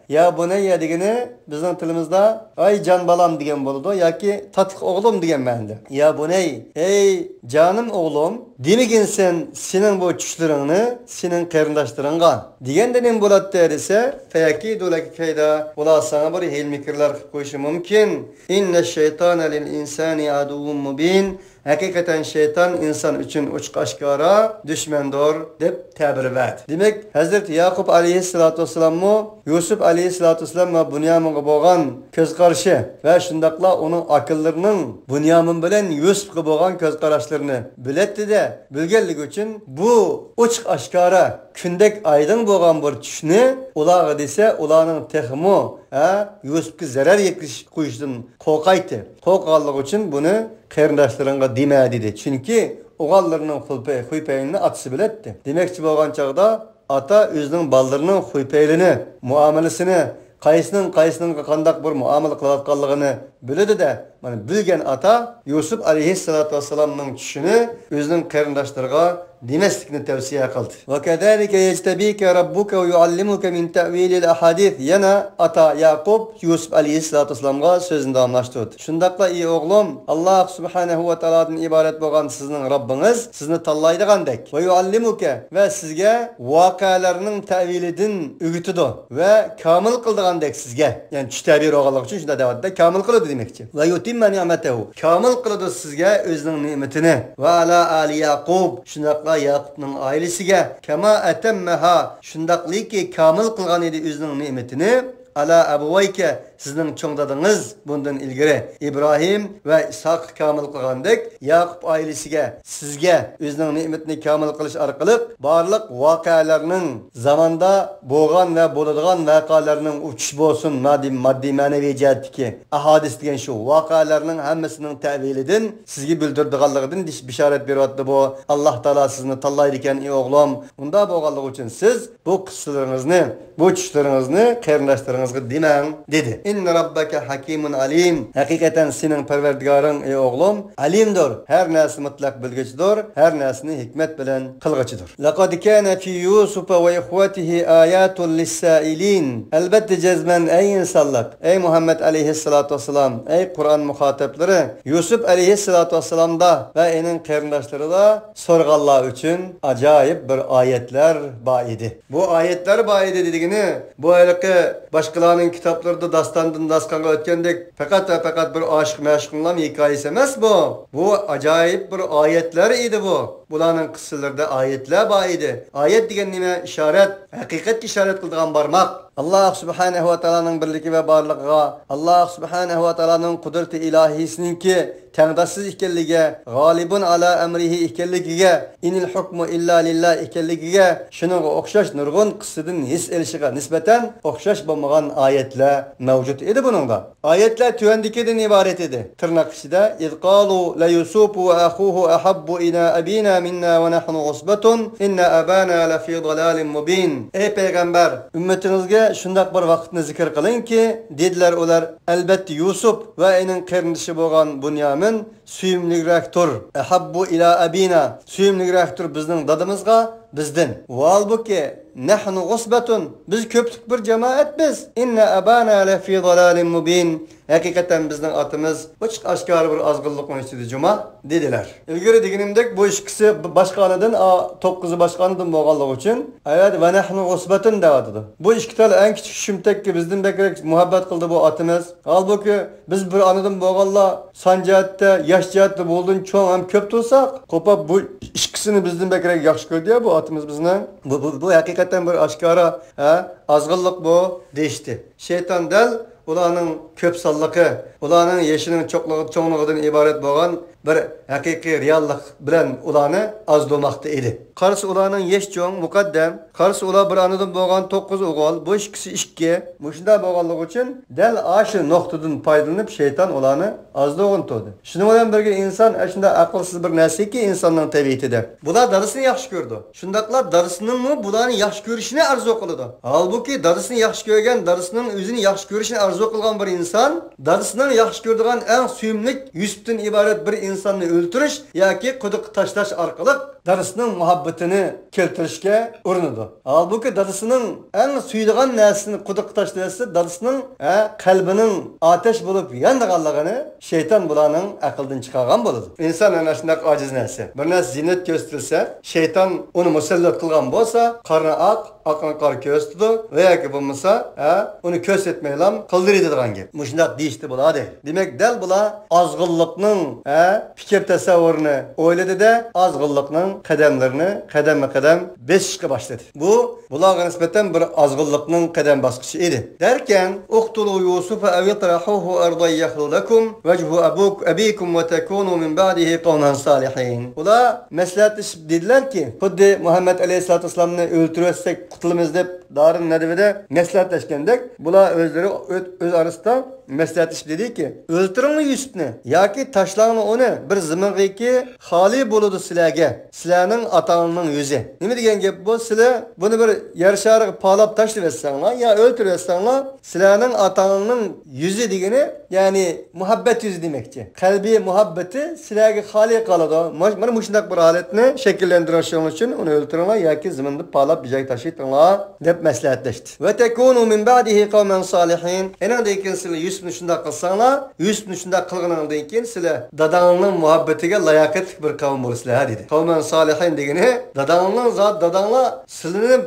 يا بني دېگىنى بىزنىڭ تىلىمىزدا ئاي جان بالام دېگەن بولىدۇ ياكى تاتلىق ئوغلۇم دېگەن مەنىدە. يا بني، ئەي جانىم ئوغلۇم، دېمىگىنسەن سېنىڭ بۇ چۈشلىرىڭنى سېنىڭ قېرىنداشلىرىڭغا. دېگەندە نېمە بولاتتى دېسە، فيكيدوا لك كيدا، ئۇلار ساڭا بىر ھىيلە-مىكىرلەر قىلىپ قويۇشى مۇمكىن. إن الشيطان للإنسان عدو مبين. ھەقىقەتەن شەيتان ئىنسان ئۈچۈن ئوچۇق-ئاشكارا دۈشمەندۇر، دەپ تەبىر بەردى. دېمەك، ھەزرىتى ياقۇپ ئەلەيھىسسالاتۇ ۋەسسالاممۇ يۈسۈپ ئەلەيھىسسالاتۇ ۋەسسالام ۋە بۇنيامىنغا بولغان كۆز قارىشى ۋە شۇنداقلا ئۇنىڭ ئاكىلىرىنىڭ بۇنيامىن بىلەن يۈسۈپكە بولغان كۆز قاراشلىرىنى بىلەتتى-دە، بىلگەنلىكى ئۈچۈن بۇ ئوچۇق-ئاشكارا كۈندەك ئايدىڭ بولغان بىر چۈشنى ئۇلارغا دېسە، ئۇلارنىڭ تېخىمۇ، ھە، يۈسۈپكە زەرەر يەتكۈزۈپ قويۇشىدىن قورقايتتى. قورققانلىقى ئۈچۈن بۇنى قېرىنداشلىرىڭغا دېمە، دېدى. چۈنكى ئوغۇللىرىنىڭ خۇلپە-، خۇيپەيلىنى ئاتىسى بىلەتتى. دېمەكچى بولغان چاغدا ئاتا ئۆزىنىڭ بالىلىرىنىڭ خۇيپەيلىنى، مۇئامىلىسىنى، قايسىنىڭ قايسىنىڭغا قانداق بىر مۇئامىلە قىلىۋاتقانلىقىنى بىلىدۇ-دە، مانا بىلگەن ئاتا يۈسۈپ ئەلەيھىسسالاتۇ ۋەسسالامنىڭ چۈشىنى ئۆزىنىڭ قېرىنداشلىرىغا دېمەسلىكنى تەۋسىيە قىلدى. وكذلك يجتبيك ربك ويعلمك من تأويل الأحاديث. يەنە ئاتا ياقۇپ يۈسۈپ ئەلەيھىسسالاتۇ ۋەسسالامغا سۆزىنى داۋاملاشتۇردى. شۇنداقلا ئى ئوغلۇم، ئاللا سۇبھانەھۇ ۋە تائالادىن ئىبارەت بولغان سىزنىڭ رەببىڭىز سىزنى تاللايدىغاندەك. ويعلمك، ۋە سىزگە ۋەقەلەرنىڭ تەۋىلىدىن ئۆگىتىدۇ ۋە كامىل قىلىدىغاندەك سىزگە، يەنى چۈش تەبىرى بولغانلىقى ئۈچۈن شۇنداق دەۋاتىدۇ، كامىل قىلىدۇ دېمەكچى. ويتم نعمته، كامىل قىلىدۇ سىزگە ئۆزىنىڭ نېمىتىنى. وعلى آل يعقوب، شۇنداقلا ياقۇپنىڭ ئائىلىسىگە. كما أتمها، شۇنداقلىكى كامىل قىلغان ئىدى ئۆزىنىڭ نېمىتىنى. على أبويك، سىزنىڭ چوڭ دادىڭىز بۇندىن ئىلگىرى ئىبراھىم ۋە ئىسھاققا كامىل قىلغاندەك، ياقۇپ ئائىلىسىگە، سىزگە ئۆزىنىڭ نېمىتىنى كامىل قىلىش ئارقىلىق بارلىق ۋەقەلەرنىڭ، زاماندا بولغان ۋە بولىدىغان ۋەقەلەرنىڭ ئۇچۇش بولسۇن، ماددىي، ماددىي مەنىۋى جەھەتتىكى ئەھادىس دېگەن شۇ ۋەقەلەرنىڭ ھەممىسىنىڭ تەۋىلىدىن سىزگە بىلدۈرىدىغانلىقىدىن بىش-، بىشارەت بېرىۋاتىدۇ بۇ. ئاللا تائالا سىزنى تاللايدىكەن، ئى ئوغلۇم. ئۇنداق بولغانلىقى ئۈچۈن سىز بۇ قىسسىلىرىڭىزنى، بۇ چۈشلىرىڭىزنى قېرىنداشلىرىڭىزغا دېمەڭ، دېدى. إن ربك حكيم عليم. ھەقىقەتەن سېنىڭ پەرۋەردىگارىڭ، ئەي ئوغلۇم، ئەلىمدۇر، ھەر نەرسە مۇتلەق بىلگۈچىدۇر، ھەر نەرسىنى ھېكمەت بىلەن قىلغۇچىدۇر. لقد كان في يوسف وإخوته آيات للسائلين. ئەلۋەتتە جەزمەن، ئەي ئىنسانلىق، ئەي مۇھەممەد ئەلەيھىسسالاتۇ ۋەسسالام، ئەي قۇرئان مۇخاتەپلىرى، يۈسۈپ ئەلەيھىسسالاتۇ ۋەسسالامدا ۋە ئېنىڭ قېرىنداشلىرىدا سورىغانلار ئۈچۈن ئاجايىپ بىر ئايەتلەر بار ئىدى. بۇ ئايەتلەر بار ئىدى دېگىنى، بۇ ھېلىقى باشقىلارنىڭ كىتابلىرىدا داستاندىن داستانغا ئۆتكەندەك پەقەت ۋە پەقەت بىر ئاشىق مەشۇقنىڭلام ھېكايىسى ئەمەس بۇ. بۇ ئاجايىپ بىر ئايەتلەر ئىدى بۇ. بۇلارنىڭ قىسسىلىرىدا ئايەتلەر بار ئىدى. ئايەت دېگەن نېمە؟ ئىشارەت، ھەقىقەتكە ئىشارەت قىلىدىغان بارماق. ئاللاھ سۇبھانەھۇ ۋە تائالانىڭ بىرلىكى ۋە بارلىقىغا، ئاللاھ سۇبھانەھۇ ۋە تائالانىڭ قۇدرىتى ئىلاھىيسىنىڭكى تەڭداشسىز ئىكەنلىكىگە، غالىبۇن ئالا ئەمرىھى ئىكەنلىكىگە، ئىنىل ھۇكمۇ ئىللا لىللا ئىكەنلىكىگە، شۇنىڭغا ئوخشاش نۇرغۇن قىسسىدىن ھېس ئېلىشىغا نىسبەتەن ئوخشاش بولمىغان ئايەتلەر مەۋجۇت ئىدى بۇنىڭدا. ئايەتلەر تۆۋەندىكىدىن ئىبارەت ئىدى. تىرناق ئىچىدە، إذ قالوا ليوسف وأخوه أحب إلى أبينا منا ونحن عصبة إن أبانا لفي ضلال مبين. ئەي پەيغەمبەر، ئۈممىتىڭىزگە شۇنداق بىر ۋاقىتنى زىكىر قىلىڭكى، دېدىلەر ئۇلار، ئەلۋەتتە يۈسۈپ ۋە ئېنىڭ قېرىندىشى بولغان بۇنيامىن سۆيۈملۈكرەكتۇر. أحب إلى أبينا، سۆيۈملۈكرەكتۇر بىزنىڭ دادىمىزغا بىزدىن. ۋاھالبۇكى، نحن عصبة، بىز كۆپلۈك بىر جامائەت بىز. إن أبانا لفي ضلال مبين، ھەقىقەتەن بىزنىڭ ئاتىمىز ئوچۇق ئاشكارا بىر ئازغىنلىقنىڭ ئىچىدە جۇما، دېدىلەر. ئىلگىرى دېگىنىمدەك، بۇ ئىككىسى ب-، باشقا ئانىدىن، ئا، توققۇزى باشقا ئانىدىن بولغانلىقى ئۈچۈن، ئەۋەتە ونحن عصبة دەۋاتىدۇ. بۇ ئىككى تال ئەڭ كىچىك شۇمتەككە بىزدىن بەكرەك مۇھەببەت قىلدى بۇ ئاتىمىز. ھالبۇكى، بىز بىر ئانىدىن بولغانلار سان جەھەتتە، ياش جەھەتتە بۇلدىن چوڭ ھەم كۆپ تۇرساق، قوپاپ بۇ ئىككىسىنى بىزدىن بەكرەك ياخشى كۆردى يا بۇ ئاتىمىز بىزنىڭ. بۇ، بۇ، بۇ ھەقىقەتەن بىر ئاشكارا، ھە، ئازغىنلىق بۇ، دېيىشتى. شەيتان دەل ئۇلارنىڭ كۆپ سانلىقى، ئۇلارنىڭ يېشىنىڭ چوقلۇقى-، چوڭلۇقىدىن ئىبارەت بولغان بىر ھەقىقىي رېئاللىق بىلەن ئۇلارنى ئازدۇرماقتا ئىدى. قارىسا ئۇلارنىڭ يېشى چوڭ، مۇقەددەم. قارىسا ئۇلار بىر ئانىدىن بولغان توققۇز ئوغۇل، بۇ ئىككىسى ئىككى. مۇشۇنداق بولغانلىقى ئۈچۈن دەل ئاشۇ نۇقتىدىن پايدىلىنىپ شەيتان ئۇلارنى ئازدۇرغىلى تۇردى. شۇنىڭ بىلەن بىرگە ئىنسان ئەشۇنداق ئەقىلسىز بىر نەرسىكى ئىنساننىڭ تەبىئىتىدە. بۇلار دادىسىنى ياخشى كۆرىدۇ. شۇنداقلا دادىسىنىڭمۇ بۇلارنى ياخشى كۆرۈشىنى ئارزۇ قىلىدۇ. ھالبۇكى، دادىسىنى ياخشى كۆرگەن، دادىسىنىڭ ئۆزىنى ياخشى كۆرۈشىنى ئارزۇ قىلغان بىر ئىنسان دادىسىنىڭ ياخشى كۆرىدىغان ئەڭ سۆيۈملۈك يۈسۈپتىن ئىبارەت بىر ئىنساننى ئۆلتۈرۈش ياكى قۇدۇققا تاشلاش ئارقىلىق دادىسىنىڭ مۇھەببىتىنى كەلتۈرۈشكە ئۇرۇنىدۇ. ھالبۇكى، دادىسىنىڭ ئەڭ سۆيىدىغان نەرسىسىنى قۇدۇققا تاشلىۋەتسە، دادىسىنىڭ، ھە، قەلبىنىڭ ئاتەش بولۇپ يانىدىغانلىقىنى شەيتان بۇلارنىڭ ئەقلىدىن چىقارغان بولىدۇ. ئىنسان ئەنە شۇنداق ئاجىز نەرسە. بىر نەرسە زىننەت كۆرسىتىلسە، شەيتان ئۇنى مۇسەللەت قىلغان بولسا، قارنى ئاق، ئاقنى قارا كۆرسىتىدۇ ۋە ياكى بولمىسا، ھە، ئۇنى كۆرسەتمەيلا قىلدۇرىدىغان گەپ. مۇشۇنداق دېيىشتى بۇلار دەيدۇ. دېمەك، دەل بۇلار ئازغىنلىقنىڭ، ھە، پىكىر تەسەۋۋۇرىنى ئويلىدى-دە، ئازغىنلىقنىڭ قەدەملىرىنى قەدەممۇ قەدەم بېسىشقا باشلىدى. بۇ بۇلارغا نىسبەتەن بىر ئازغىنلىقنىڭ قەدەم باسقۇچى ئىدى. دەركەن، اقتلوا يوسف أو اطرحوه أرضا يخل لكم وجه أبوك، أبيكم وتكونوا من بعده قوما صالحين. ئۇلار مەسلىھەتلىشىپ دېدىلەركى، خۇددى مۇھەممەد ئەلەيھىسسالاتۇ ۋەسسالامنى ئۆلتۈرۈۋەتسەك قۇتۇلىمىز دەپ دارىن نەدۋىدە مەسلىھەتلەشكەندەك، بۇلار ئۆزلىرى ئۆ-، ئۆز ئارىسىدا مەسلىھەتلىشىپ دېدىكى، ئۆلتۈرۈڭلار يۈسۈپنى ياكى تاشلاڭلار ئۇنى بىر زېمىنغىكى، خالىي بولىدۇ سىلەرگە سىلەرنىڭ ئاتا-ئانىڭنىڭ يۈزى. نېمە دېگەن گەپ بۇ؟ سىلەر بۇنى بىر يەر شارىغا پالاپ تاشلىۋەتسەڭلار يا ئۆلتۈرۈۋەتسەڭلار، سىلەرنىڭ ئاتا-ئانىڭنىڭ يۈزى دېگىنى، يەنى مۇھەببەت يۈزى دېمەكچى. قەلبىي مۇھەببىتى سىلەرگە خالىي قالىدۇ. ماش-، مانا مۇشۇنداق بىر ھالەتنى شەكىللەندۈرۈشۈڭ ئۈچۈن ئۇنى ئۆلتۈرۈڭلار ياكى زېمىندا پالاپ بىر جايغا تاشلىۋېتىڭلار دەپ مەسلىھەتلەشتى. وتكونوا من بعده قوما صالحين. ئېنىڭدىن كېيىن سىلەر يۈسۈپنى شۇنداق قىلساڭلار، يۈسۈپنى شۇنداق قىلغىنىڭدىن كېيىن سىلەر داداڭنىڭ مۇھەببىتىگە لاياقەتلىك بىر قەۋم بولىسىلەر، دېدى. قوما صالحين دېگىنى داداڭنىڭ زات-، داداڭلار سىلىنى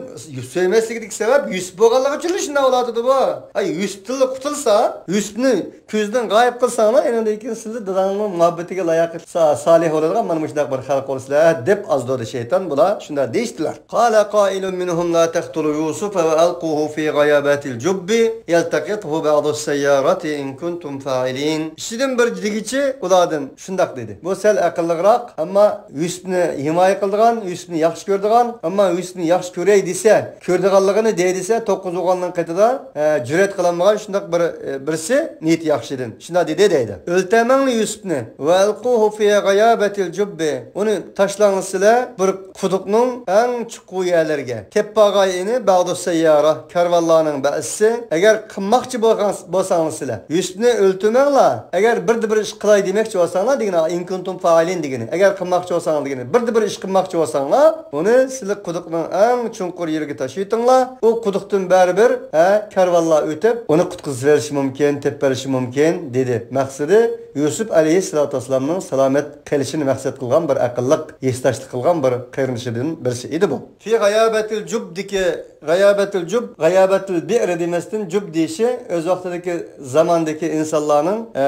سۆيمەسلىكىدىكى سەۋەب يۈسۈپ بولغانلىقى ئۈچۈن شۇنداق بولۇۋاتىدۇ بۇ. ئاي، يۈسۈپتىنلا قۇتۇلسا، يۈسۈپنى كۆزدىن غايىب قىلساڭلار، ئېنىڭدىن كېيىن سىلەر داداڭنىڭ مۇھەببىتىگە لايىق سا-، سالىھ بولىدىغان مانا مۇشۇنداق بىر خەلق بولىسىلەر دەپ ئازدۇردى شەيتان. بۇلار شۇنداق دېيىشتىلەر. قال قائل منهم لا تقتلوا يوسف وألقوه في غيابات الجب يلتقطه بعض السيارة إن كنتم فاعلين. ئىچىدىن بىر دېگۈچى ئۇلاردىن شۇنداق دېدى. بۇ سەل ئەقىللىقراق، ئەمما يۈسۈپنى ھىمايە قىلىدىغان، يۈسۈپنى ياخشى كۆرىدىغان، ئەمما يۈسۈپنى ياخشى كۆرەي دېسە، كۆرىدىغانلىقىنى دەي دېسە، توققۇز ئوغۇلنىڭ قېتىدا، ئە، جۈرئەت قىلالمىغان شۇنداق بىر، ئە، بىرسى نىيىتى ياخشى ئىدى. شۇنداق دېدى دەيدۇ. ئۆلتۈرمەڭلار يۈسۈپنى. وألقوه في غيابات الجب. ئۇنى تاشلاڭلار سىلەر بىر قۇدۇقنىڭ ئەڭ چوڭ قۇ يەرلىرىگە. تېپىپ بارغاي ئېنى، بعض سەييارە، كارۋانلارنىڭ بەزىسى، ئەگەر قىلماقچى بولغان، بولساڭلار سىلەر، يۈسۈپنى ئۆلتۈرمەڭلار. ئەگەر بىردە بىر ئىش قىلاي دېمەكچى بولساڭلار دېگىنى، ئىن كۇنتۇم فائىلىن دېگىنى. ئەگەر قىلماقچى بولساڭلار دېگىنى، بىردە بىر ئىش قىلماقچى بولساڭلار، ئۇنى سىلى قۇدۇقنىڭ ئەڭ چوڭقۇر يېرىگە تاشلىۋېتىڭلار. ئۇ قۇدۇقتىن بەرىبىر، ھە، كارۋانلار ئۆتۈپ، ئۇنى قۇتقۇزۇۋېلىشى مۇمكىن، تېپىۋېلىشى مۇمكىن، دېدى. مەقسىتى، يۈسۈپ ئەلەيھىسسالاتۇ ۋەسسالامنىڭ سالامەت قېلىشىنى مەقسەت قىلغان بىر ئەقىللىق، ھېسداشلىق قىلغان بىر قېرىندىشىدىن بىرسى ئىدى بۇ. في غيابة الجبدىكى، غيابة الجب، غيابة البئر دېمەستىن، جۇب دېيىشى ئۆز ۋاقتىدىكى زاماندىكى ئىنسانلارنىڭ، ئە،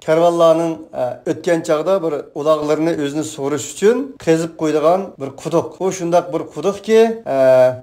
كارۋانلارنىڭ، ئە، ئۆتكەن چاغدا بىر ئۇلاغلىرىنى ئۆزىنى سۇغۇرۇش ئۈچۈن قېزىپ قويىدىغان بىر قۇدۇق. ئۇ شۇنداق بىر قۇدۇقكى، ئە،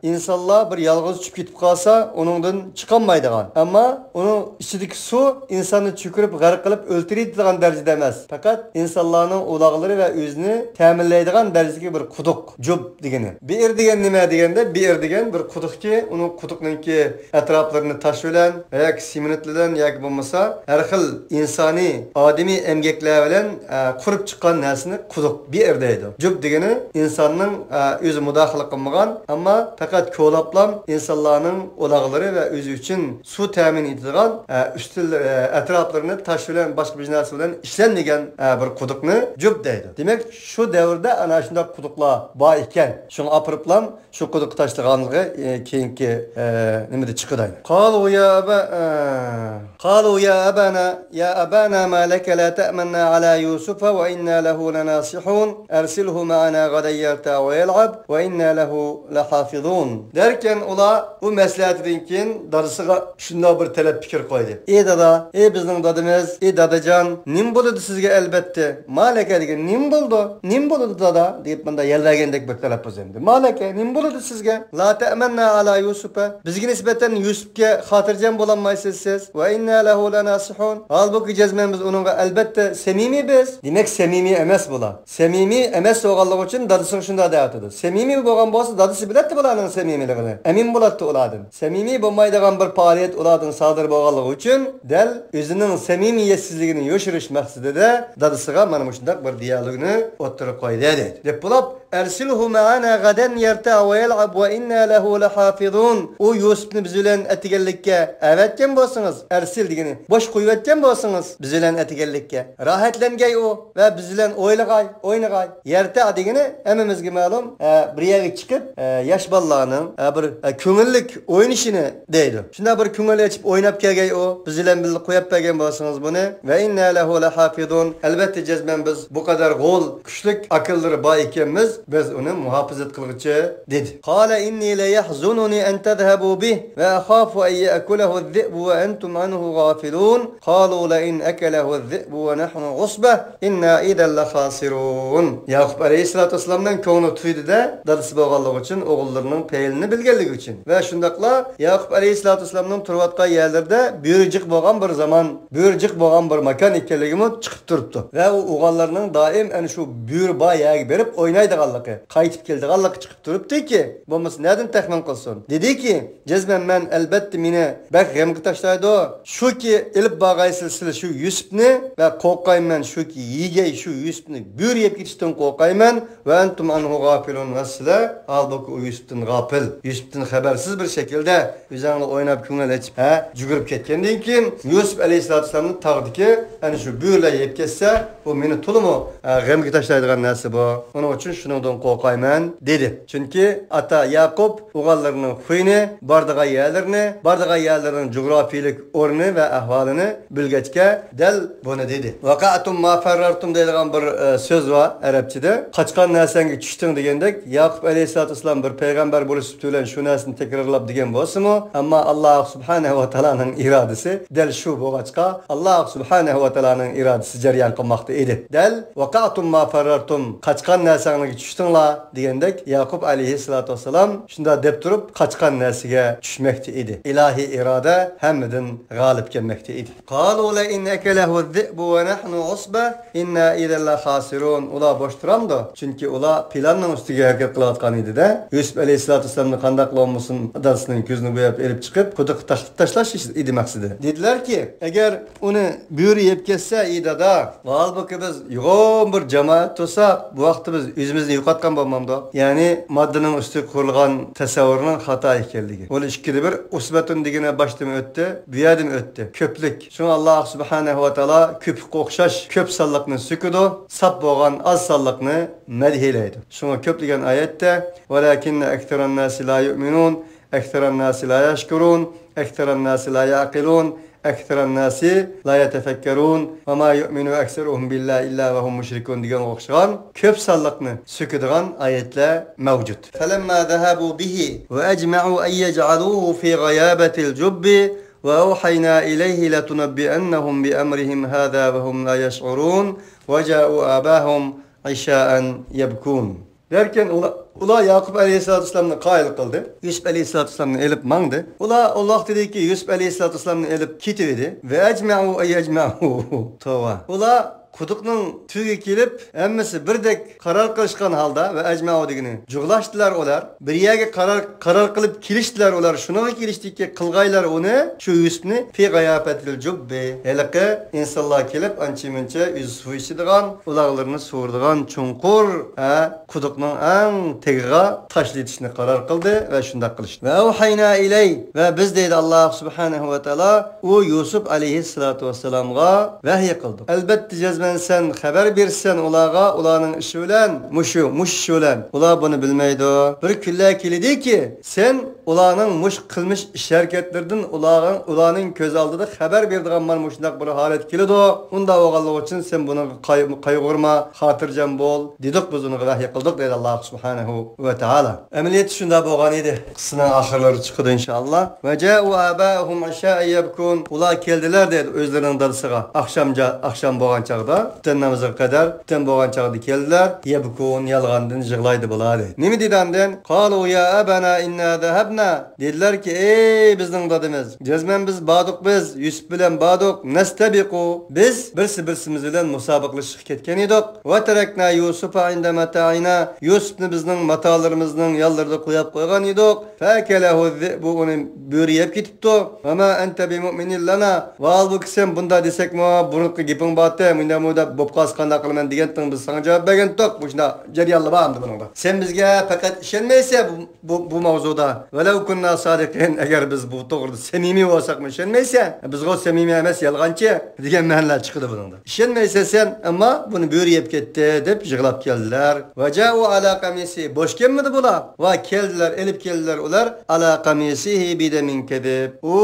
ئىنسانلار بىر يالغۇز چۈشۈپ كېتىپ قالسا، ئۇنىڭدىن چىقالمايدىغان. ئەمما ئۇنىڭ ئىچىدىكى سۇ ئىنساننى چۆكۈرۈپ، غەرق قىلىپ ئۆلتۈرۈۋېتىدىغان دەرىجىدە ئەمەس. پەقەت ئىنسانلارنىڭ ئۇلاغلىرى ۋە ئۆزىنى تەمىنلەيدىغان دەرىجىدىكى بىر قۇدۇق، جۇب دېگىنى. بىئىر دېگەن نېمە دېگەندە، بىئىر دېگەن بىر قۇدۇقكى، ئۇنىڭ قۇدۇقنىڭكى ئەتراپلىرىنى تاش بىلەن ۋە ياكى سېمونت بىلەن ياكى بولمىسا ھەر خىل ئىنسانىي، ئادىمىي ئەمگەكلەر بىلەن، ئە، قۇرۇپ چىققان نەرسىنى قۇدۇق، بىئىر دەيدۇ. جۇب دېگىنى ئىنساننىڭ، ئە، ئۆزى مۇداخىلە قىلمىغان، ئەمما پەقەت كولاپلام ئىنسانلارنىڭ ئۇلاغلىرى ۋە ئۆزى ئۈچۈن سۇ تەمىن ئېتىدىغان، ئە، ئۈستۈن، ئە، ئەتراپلىرىنى تاش بىلەن، باشقا بىر نەرسە بىلەن ئىشلەنمىگەن، ئە، بىر قۇدۇقنى جۇب دەيدۇ. دېمەك، شۇ دەۋردە ئانا شۇنداق قۇدۇقلار بار ئىكەن. شۇڭا ئاپىرىپلام شۇ قۇدۇققا تاشلىغانلىقى، ئە، كېيىنكى، ئە، نېمىدە چىقىدۇ. قالوا يا أبا، ئە، قالوا يا أبانا، يا أبانا ما لك لا تأمنا على يوسف وإنا له لناصحون، أرسله معنا غدا يرتع ويلعب وإنا له لحافظون. دەركەن ئۇلار بۇ مەسلىھەتتىن كېيىن دادىسىغا شۇنداق بىر تەلەپ پىكىر قويدى. ئى دادا، ئى بىزنىڭ دادىمىز، ئى دادىجان، نېمە بولىدۇ سىزگە ئەلۋەتتە؟ ما لەكە دېگەن نېمە بولىدۇ؟ نېمە بولىدۇ دادا؟ دېيىپ مۇنداق يەللەگەندەك بىر تەلەپپۇز ئەمدى. ما لەكە، نېمە بولىدۇ سىزگە؟ لا تەمەننا ئالا يۇسۇپە. بىزگە نىسبەتەن يۈسۈپكە خاتىرجەم بولالمايسىز سىز. ۋە ئىننا لەھۇ لەناسىھۇن. ھالبۇكى جەزمەن بىز ئۇنىڭغا ئەلۋەتتە سەمىمىي بىز. دېمەك، سەمىمىي ئەمەس بۇلار. سەمىمىي ئەمەس بولغانلىقى ئۈچۈن دادىسىغا شۇنداق دەۋاتىدۇ. سەمىمىي بولغان بولسا، دادىسى بىلەتتى بۇلارنىڭ سەمىمىيلىكىنى. ئەمىن بولاتتى ئۇلاردىن. سەمىمىي بولمايدىغان بىر پائالىيەت ئۇلاردىن سادىر بولغانلىقى ئۈچۈن، دەل ئۆزىنىڭ سەمىمىيەتسىزلىكىنى يوشۇرۇش مەقسىتىدە دادىسىغا مانا مۇشۇنداق بىر دىيالوگنى ئوتتۇرىغا قويدى، دەيدۇ. دەپ بولۇپ، «أرسله معنا غدا يرتع ويلعب وإنا له لحافظون.» ئۇ يۈسۈپنى بىز بىلەن ئەتىگەنلىككە ئەۋەتكەن بولسىڭىز، ئەرسىل دېگىنى بوش قويۇۋەتكەن بولسىڭىز، بىز بىلەن ئەتىگەنلىككە راھەتلەنگەي ئۇ ۋە بىز بىلەن ئوينىغاي، ئوينىغاي. يرتع دېگىنى ھەممىمىزگە مەلۇم، ئە، بىر يەرگە چىقىپ، ئە، ياش بالىلارنىڭ، ئە، بىر، ئە، كۆڭۈللۈك ئوينىشىنى دەيدۇ. شۇنداق بىر كۆڭۈل ئېچىپ ئويناپ كەلگەي ئۇ، بىز بىلەن بىللە قويۇپ بەرگەن بولسىڭىز بۇنى. ۋە ئىننا لەھۇ لەھافىزۇن. ئەلۋەتتە جەزمەن بىز بۇ قەدەر غول، كۈچلۈك ئاكىلىرى بار ئىكەنمىز، بىز ئۇنى مۇھاپىزەت قىلغۇچى، دېدى. قال إني ليحزنني أن تذهبوا به وأخاف أن يأكله الذئب وأنتم عنه غافلون. قالوا لئن أكله الذئب ونحن عصبة إنا إذا لخاسرون. ياقۇپ ئەلەيھىسسالاتۇ ۋەسسالامنىڭ كۆڭلى تۇيدى-دە، دادىسى بولغانلىقى ئۈچۈن، ئوغۇللىرىنىڭ پەيلىنى بىلگەنلىكى ئۈچۈن. ۋە شۇنداقلا ياقۇپ ئەلەيھىسسالاتۇ ۋەسسالامنىڭ تۇرۇۋاتقان يەرلىرىدە بۆرە جىق بولغان بىر زامان، بۆرە جىق بولغان بىر ماكان ئىكەنلىكىمۇ چىقىپ تۇرۇپتۇ. ۋە ئۇ ئوغۇللارنىڭ دائىم ئەنە شۇ بۆرە بار يەرگە بېرىپ ئوينايدىغانلىقى، قايتىپ كېلىدىغانلىقى چىقىپ تۇرۇپتۇكى، بولمىسا نەدىن تەخمىن قىلسۇن؟ دېدىكى، جەزمەن مەن، ئەلۋەتتە مېنى بەك غەمگە تاشلايدۇ. شۇكى ئېلىپ بارغايسىلەر سىلەر شۇ يۈسۈپنى ۋە قورقايمەن، شۇكى يېگەي شۇ يۈسۈپنى، بۆرە يەپ كېتىشتىن قورقايمەن. ۋە ئەنتۇم ئەنھۇ غافىلۇن، ۋە سىلەر ھالبۇكى ئۇ يۈسۈپتىن غاپىل، يۈسۈپتىن خەۋەرسىز بىر شەكىلدە ئۆزەڭلار ئويناپ كۆڭۈل ئېچىپ، ھە، جۈگۈرۈپ كەتكەندىن كېيىن يۈسۈپ ئەلەيھىسسالاتۇ ۋەسسالامنى تاغدىكى ئەنە شۇ بۆرىلەر يەپ كەتسە، بۇ مېنى تولىمۇ، ھە، غەمگە تاشلايدىغان نەرسە بۇ. ئۇنىڭ ئۈچۈن شۇنىڭدىن قورقايمەن، دېدى. چۈنكى ئاتا ياقۇپ ئوغۇللىرىنىڭ خۇيىنى، بارىدىغان يەرلىرىنى، بارىدىغان يەرلىرىنىڭ جۇغراپىيىلىك ئورنى ۋە ئەھۋالىنى بىلگەچكە دەل بۇنى دېدى. «ۋەقەئتۇم ما فەررەرتۇم» دەيدىغان بىر، ئە، سۆز بار ئەرەبچىدە. «قاچقان نەرسەڭگە چۈشتۈڭ» دېگەندەك، ياقۇپ ئەلەيھىسسالاتۇ ۋەسسالام بىر پەيغەمبەر بولۇش سۈپىتى بىلەن شۇ نەرسىنى تەكرارلاپ دېگەن بولسىمۇ، ئەمما ئاللاھ سۇبھانەھۇ ۋە تائالانىڭ ئىرادىسى دەل شۇ بولغاچقا، ئاللاھ سۇبھانەھۇ ۋە تائالانىڭ ئىرادىسى جەريان قىلماقتا ئىدى. دەل «ۋەقەئتۇم ما فەررەرتۇم»، قاچقان نەرسەڭلارگە چۈشتۈڭلار دېگەندەك، ياقۇپ ئەلەيھىسسالاتۇ ۋەسسالام شۇنداق دەپ تۇرۇپ، قاچقان نەرسىگە چۈشمەكتە ئىدى. ئىلاھىي ئىرادە ھەممىدىن غالىب كەلمەكتە ئىدى. قالوا لئن أكله الذئب ونحن عصبة إنا إذا لخاسرون. ئۇلار بوش تۇرامدۇ؟ چۈنكى ئۇلار پىلاننىڭ ئۈستىگە ھەرىكەت قىلىۋاتقان ئىدى-دە. يۈسۈپ ئەلەيھىسسالاتۇ ۋەسسالامنى قانداقلا بولمىسۇن، دادىسىنىڭ كۆزىنى بوياپ ئېلىپ چىقىپ، قۇدۇققا تاشلاپ تاشلاش ئىدى مەقسىتى. دېدىلەركى، ئەگەر ئۇنى بۆرە يەپ كەتسە، ئى دادا، ھالبۇكى بىز يوغان بىر جامائەت تۇرساق، بۇ ۋاقىتتا بىز ئۆزىمىزنى يوقاتقان بولمامدۇق؟ يەنى ماددىنىڭ ئۈستىگە قۇرۇلغان تەسەۋۋۇرنىڭ خاتا ئىكەنلىكى. ئۇنى ئىككىدە بىر، ئۇسبەتۇن دېگىنى باشتىمۇ ئۆتتى، بۇ يەردىمۇ ئۆتتى. كۆپلۈك. شۇڭا ئاللاھ سۇبھانەھۇ ۋە تائالا كۆپۈككە ئوخشاش كۆپ سانلىقنى سۆكىدۇ، ساپ بولغان ئاز سانلىقنى مەدھىيلەيدۇ. شۇڭا كۆپلىگەن ئايەتتە، ولكن أكثر الناس لا يؤمنون، أكثر الناس لا يشكرون، أكثر الناس لا يعقلون، أكثر الناس لا يتفكرون، وما يؤمن أكثرهم بالله إلا وهم مشركون دېگەنگە ئوخشىغان كۆپ سانلىقنى سۆكىدىغان ئايەتلەر مەۋجۇت. فلما ذهبوا به وأجمعوا أن يجعلوه في غيابة الجب وأوحينا إليه لتنبئنهم بأمرهم هذا وهم لا يشعرون وجاءوا أباهم عشاء يبكون. دەركەن ئۇلار، ئۇلار ياقۇپ ئەلەيھىسسالاتۇ ۋەسسالامنى قايىل قىلدى. يۈسۈپ ئەلەيھىسسالاتۇ ۋەسسالامنى ئېلىپ ماڭدى. ئۇلار ئۇ ۋاقىت ئىدىكى يۈسۈپ ئەلەيھىسسالاتۇ ۋەسسالامنى ئېلىپ كېتىۋىدى. ۋە ئەجمەئۇ ئەي ئەجمەئۇ. توۋا. ئۇلار قۇدۇقنىڭ تۈۋىگە كېلىپ، ھەممىسى بىردەك قارار قىلىشقان ھالدا، ۋە ئەجمەئۇ دېگىنى جۇغلاشتىلار ئۇلار. بىر يەرگە قارار، قارار قىلىپ كېلىشتىلەر ئۇلار. شۇنىڭغا كېلىشتىكى قىلغايلار ئۇنى، شۇ يۈسۈپنى، في غيابة الجب. ھېلىقى ئىنسانلار كېلىپ ئانچە-مۇنچە ئۆزى سۇ ئىچىدىغان، ئۇلاغلىرىنى سۇۋۇرىدىغان چوڭقۇر، ھە، قۇدۇقنىڭ ئەڭ تېگىغا تاشلىۋېتىشنى قارار قىلدى ۋە شۇنداق قىلىشتى. ۋە ئەۋھەينا ئىلەي، ۋە بىز دەيدۇ ئاللاھ سۇبھانەھۇ ۋە تائالا، ئۇ يۈسۈپ ئەلەيھىسسالاتۇ ۋەسسالامغا ۋەھيى قىلدۇق. ئەلبەتتە جەزمەن سەن خەۋەر بېرىسەن ئۇلارغا، ئۇلارنىڭ ئىشى بىلەن، مۇشۇ، مۇشۇ ئىشى بىلەن. ئۇلار بۇنى بىلمەيدۇ. بىر كۈنلەر كېلىدىكى، سەن ئۇلارنىڭ مۇشۇ قىلمىش ئىش ھەرىكەتلىرىدىن ئۇلارنىڭ، ئۇلارنىڭ كۆز ئالدىدا خەۋەر بېرىدىغان مانا مۇشۇنداق بىر ھالەت كېلىدۇ. ئۇنداق بولغانلىقى ئۈچۈن سەن بۇنىڭغا قاي-، قايغۇرما، خاتىرجەم بول، دېدۇق بىز ئۇنىڭغا ۋەھيى قىلدۇق، دەيدۇ ئاللاھ سۇبھانەھۇ ۋە تائالا. ئەمەلىيەتتە شۇنداق بولغان ئىدى. قىسسىنىڭ ئاخىرلىرى چىقىدۇ ئىنشائاللاھ. ۋە جاءۇ ئاباءەھۇم ئىشاءەن يەبكۇن. ئۇلار كەلدىلەر دەيدۇ ئۆزلىرىنىڭ دادىسىغا. ئاخشامجا-، ئاخشام بولغان چاغدا، خوتەن نامىزىغا قەدەر، خوتەن بولغان چاغدا كەلدىلەر. يەبكۇن، يالغاندىن يىغلايدۇ بۇلار دەيدۇ. نېمە دېدى ئاندىن؟ قالۇ يا ئەبانا ئىننا زەھەبنا. دېدىلەركى، ئەي بىزنىڭ دادىمىز، جەزمەن بىز باردۇق بىز، يۈسۈپ بىلەن باردۇق. نەستەبىقۇ، بىز بىرسى بىرسىمىز بىلەن مۇسابىقىلىشىشقا كەتكەن ئىدۇق. ۋە تەرەكنا يۇسۇپە ئىندە مەتائىنا، يۈسۈپنى بىزنىڭ ماتالىرىمىزنىڭ يانلىرىدا قويۇپ قويغان ئىدۇق. فەئەكەلەھۇ زىئبۇ، ئۇنى بۆرە يەپ كېتىپتۇ. ۋە ما ئەنتە بىمۇئمىنىن لەنا، ۋە ھالبۇكى سەن بۇنداق دېسەكمۇ، بۇرۇنقى گېپىڭ بارتى، مۇنداق مۇنداق بولۇپ قالسا قانداق قىلىمەن دېگەنتىڭ، بىز ساڭا جاۋاب بەرگەنتۇق. مۇشۇنداق جەريانلار بار ئەمدى بۇنىڭدا. سەن بىزگە پەقەت ئىشەنمەيسەن بۇ، بۇ، بۇ ماۋزۇدا. ۋەلەۋ كۇننا سادىقىن، ئەگەر بىز بۇ توغرىدا سەمىمىي بولساقمۇ ئىشەنمەيسەن. بىزغۇ سەمىمىي ئەمەس، يالغانچى دېگەن مەنىلەر چىقىدۇ بۇنىڭدا. ئىشەنمەيسەن سەن، ئەمما بۇنى بۆرە يەپ كەتتى دەپ يىغلاپ كەلدىلەر. ۋە جاءۇ ئالا قەمىسىھى، بوش كەلمىدى بۇلار. ۋە كەلدىلەر، ئېلىپ كەلدىلەر ئۇلار. ئالا قەمىسىھى بىدەمىن كەزىب. ئۇ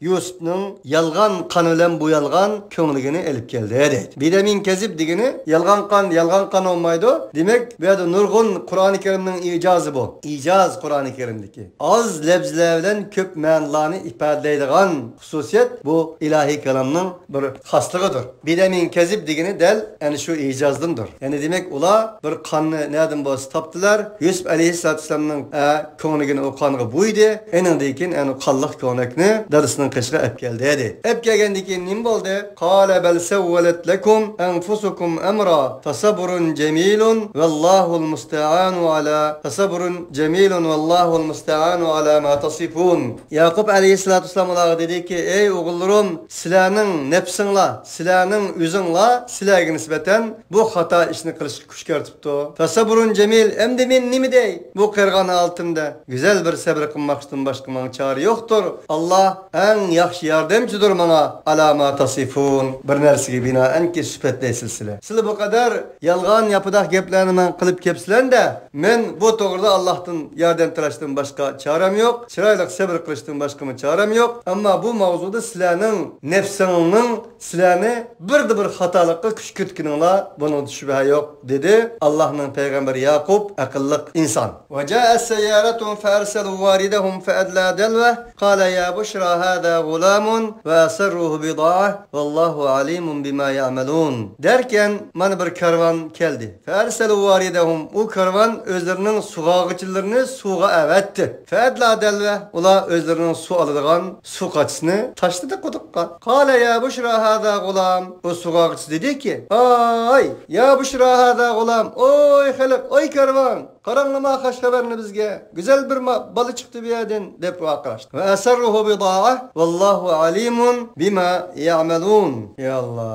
يۈسۈپنىڭ يالغان قان بىلەن بويالغان كۆڭلىكىنى ئېلىپ كەلدى دەيدۇ. بىدەمىن كەزىب دېگىنى يالغان قان، يالغان قان بولمايدۇ. دېمەك، بۇ يەردە نۇرغۇن قۇرئانى كەرىمنىڭ ئىجازى بۇ. ئىجاز قۇرئانى كەرىمدىكى. ئاز لەپزىلەر بىلەن كۆپ مەنىلارنى ئىپادىلەيدىغان خۇسۇسىيەت بۇ ئىلاھىي كالامنىڭ بىر خاسلىقىدۇر. بىدەمىن كەزىب دېگىنى دەل ئەنە شۇ ئىجازدىندۇر. يەنى دېمەك، ئۇلار بىر قاننى نەدىن بولسا تاپتىلار. يۈسۈپ ئەلەيھىسسالاتۇ ۋەسسالامنىڭ، ئە، كۆڭلىكىنى ئۇ قانغا بويىدى. ئېنىڭدىن كېيىن ئەنە قانلىق كۆڭلەكنى دادىسىنىڭ قېشىغا ئەپ كەلدى، دەيدۇ. ئەپ كەلگەندىن كېيىن نېمە بولدى؟ قالە بەل سەۋۋەلەت لەكۇم ئەنفۇسۇكۇم ئەمرا فەسەبرۇن جەمىلۇن ۋەللاھۇل مۇستەئانۇ ئالا، فەسەبرۇن جەمىلۇن ۋەللاھۇل مۇستەئانۇ ئالا ما تەسىفۇن. ياقۇپ ئەلەيھىسسالاتۇ ۋەسسالام ئۇلارغا دېدىكى، ئەي ئوغۇللىرىم، سىلەرنىڭ نەپسىڭلار، سىلەرنىڭ ئۆزۈڭلار سىلەرگە نىسبەتەن بۇ خاتا ئىشنى قىلىشقا كۈچ كەرتىپتۇ. فەسەبرۇن جەمىل، ئەمدى مەن نېمە دەي؟ بۇ قېرىغان ھالىتىمدە گۈزەل بىر سەبرى قىلماقتىن باشقا ماڭا چارە يوقتۇر. ئاللا ئەڭ ياخشى ياردەمچىدۇر ماڭا. ئالا ما تەسىفۇن، بىر نەرسىگە بىنائەنكى سۈپەتلەيسىز سىلەر. سىلەر بۇ قەدەر يالغان ياپىداق گەپلەرنى ماڭا قىلىپ كەپسىلەندە، مەن بۇ توغرىدا ئاللاھتىن ياردەم تىلەشتىن باشقا چارەم يوق، چىرايلىق سەبرى قىلىشتىن باشقىمۇ چارەم يوق. ئەمما بۇ ماۋزۇدا سىلەرنىڭ نەپسىڭنىڭ سىلەرنى بىردە بىر خاتالىققا كۈشكۈرتكىنىڭلار، بۇنىڭدا شۈبھە يوق، دېدى ئاللاھنىڭ پەيغەمبىرى ياقۇپ، ئەقىللىق ئىنسان. وجاءت سيارة فأرسلوا واردهم فأدلى دلوه قال يا بشرى هذا غلام وأسروه بضاعة والله عليم بما يعملون. دەركەن، مانا بىر كارۋان كەلدى. فأرسلوا واردهم، ئۇ كارۋان ئۆزلىرىنىڭ سۇغارغۇچىلىرىنى سۇغا ئەۋەتتى. فأدلى دلوه، ئۇلار ئۆزلىرىنىڭ سۇ ئالىدىغان سۇ قاچىسىنى تاشلىدى قۇدۇققا. قال يا بشرى هذا غلام، ئۇ سۇغارغۇچى دېدىكى، ئاي، يا بشرى هذا غلام، ئوي خەلق، ئوي كارۋان، قاراڭلىما خاش خەۋەرنى بىزگە، گۈزەل بىر ما-، بالا چىقتى بۇ يەردىن، دەپ ۋارقىراشتى. وأسروه بضاعة والله عليم بما يعملون. يا ئاللا،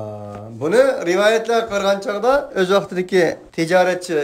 بۇنى رىۋايەتلەر قىلغان چاغدا ئۆز ۋاقتىدىكى تىجارەتچى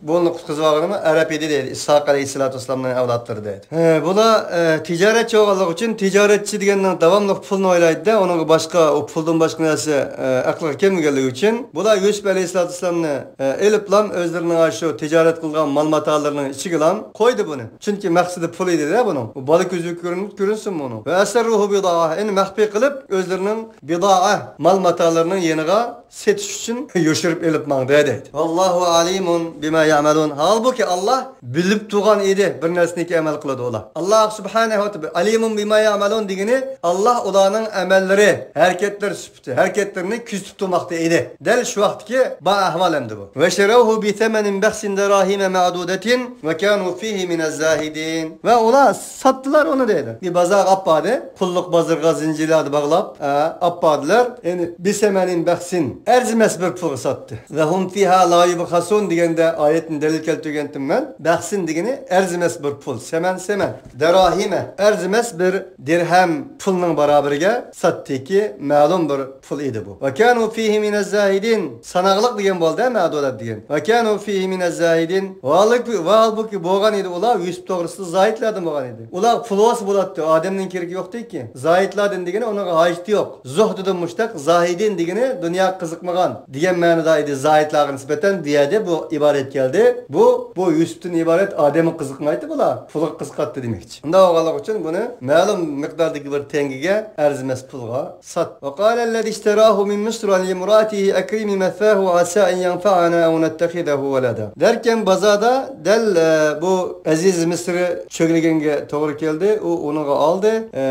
بۇنى قۇتقۇزۇۋالغىنىمۇ ئەرەب ئىدى دەيدۇ، ئىسھاق ئەلەيھىسسالاتۇ ۋەسسالامنىڭ ئەۋلادلىرى دەيدۇ. ھە، بۇلار، ئە، تىجارەتچى بولغانلىقى ئۈچۈن، تىجارەتچى دېگەننىڭ داۋاملىق پۇلنى ئويلايدۇ-دە، ئۇنىڭغا باشقا، ئۇ پۇلدىن باشقا نەرسە، ئە، ئەقلىگە كەلمىگەنلىكى ئۈچۈن، بۇلار يۈسۈپ ئەلەيھىسسالاتۇ ۋەسسالامنى، ئە، ئېلىپلام ئۆزلىرىنىڭ ئاشۇ تىجارەت قىلغان مال ماتالىرىنىڭ ئىچىگىلام قويدى بۇنى. چۈنكى مەقسىتى پۇل ئىدى-دە بۇنىڭ. ئۇ بالا كۆزىگە كۆرۈن-، كۆرۈنسۇنمۇ ئۇنىڭ. ۋە ئەسەررۇھۇ بىدائە، يەنى مەخپىي قىلىپ ئۆزلىرىنىڭ بىدائە، مال ماتالىرىنىڭ يېنىغا سېتىش ئۈچۈن يوشۇرۇپ ئېلىپ ماڭدى دەيدۇ. ۋاللاھۇ ئالىمۇن بىما يەمەلۇن. ھالبۇكى، ئاللاھ بىلىپ تۇرغان ئىدى، بىر نەرسىنىڭكى ئەمەل قىلىدۇ ئۇلار. ئاللاھ سۇبھانەھۇ ۋە تائالا ئالىمۇن بىما يەمەلۇن دېگىنى، ئاللاھ ئۇلارنىڭ ئەمەللىرى، ھەرىكەتلىرى سۈپىتى، ھەرىكەتلىرىنى كۆزىتىپ تۇرماقتا ئىدى. دەل شۇ ۋاقىتتىكى بار ئەھۋال ئەمدى بۇ. ۋەشەرەۋھۇ بىسەمەنىن بەخسىن دەراھىمە مەدۇدەتىن ۋە كانۇ فىھى مىنەز زاھىدىن. ۋە ئۇلار ساتتىلار ئۇنى دەيدۇ. بىر بازارغا ئاپپاردى. قۇللۇق بازىرىغا زىنجىرلاردا باغلاپ، ئە، ئاپپاردىلار. يەنى بىسەمەنىن بەخسىن، ئەرزىمەس بىر پۇلغا ساتتى. ۋە ھۇم فىھا لا يۇبخەسۇن دېگەندە ئايەتنى دەلىل كەلتۈرگەنتىم مەن. بەخسىن دېگىنى ئەرزىمەس بىر پۇل. سەمەن، سەمەن. دەراھىمە، ئەرزىمەس بىر دىرھەم پۇلنىڭ باراۋىرىگە ساتتىكى، مەلۇم بىر پۇل ئىدى بۇ. ۋە كانۇ فىھى مىنەز زاھىدىن. ساناقلىق دېگەن بولدى، مەدۇدات دېگەن. ۋە كانۇ فىھى مىنەز زاھىدىن. ۋە ھالبۇكى، ۋە ھالبۇكى بولغان ئىدى ئۇلار يۈسۈپ توغرىسىدا زاھىدلاردىن بولغان ئىدى. ئۇلار پۇل بولسا بولاتتى، ئادەمنىڭ كېرىكى يوقتىكى. زاھىدلاردىن دېگىنى ئۇنىڭغا ھاجىتى يوق. زۇھدىدىن مۇشتەق، زاھىدىن دېگىنى دۇنياغا قىزىقمىغان دېگەن مەنىدا ئىدى. زاھىدلارغا نىسبەتەن بۇ يەردە بۇ ئىبارەت كەلدى. بۇ، بۇ يۈسۈپتىن ئىبارەت ئادەمگە قىزىقمايتتى بۇلار. پۇلغا قىزىقاتتى دېمەكچى. ئۇنداق بولغانلىقى ئۈچۈن بۇنى مەلۇم مىقداردىكى بىر تەڭگىگە ئەرزىمەس پۇلغا سات. وقال الذي اشتراه من مصر لامرأته أكرمي مثواه عسى أن ينفعنا أو نتخذه ولدا. دەركەن بازاردا دەل، ئە، بۇ ئەزىز مىسىر چۆگىلىگەنگە توغرا كەلدى. ئۇ ئۇنىڭغا ئالدى. ئە،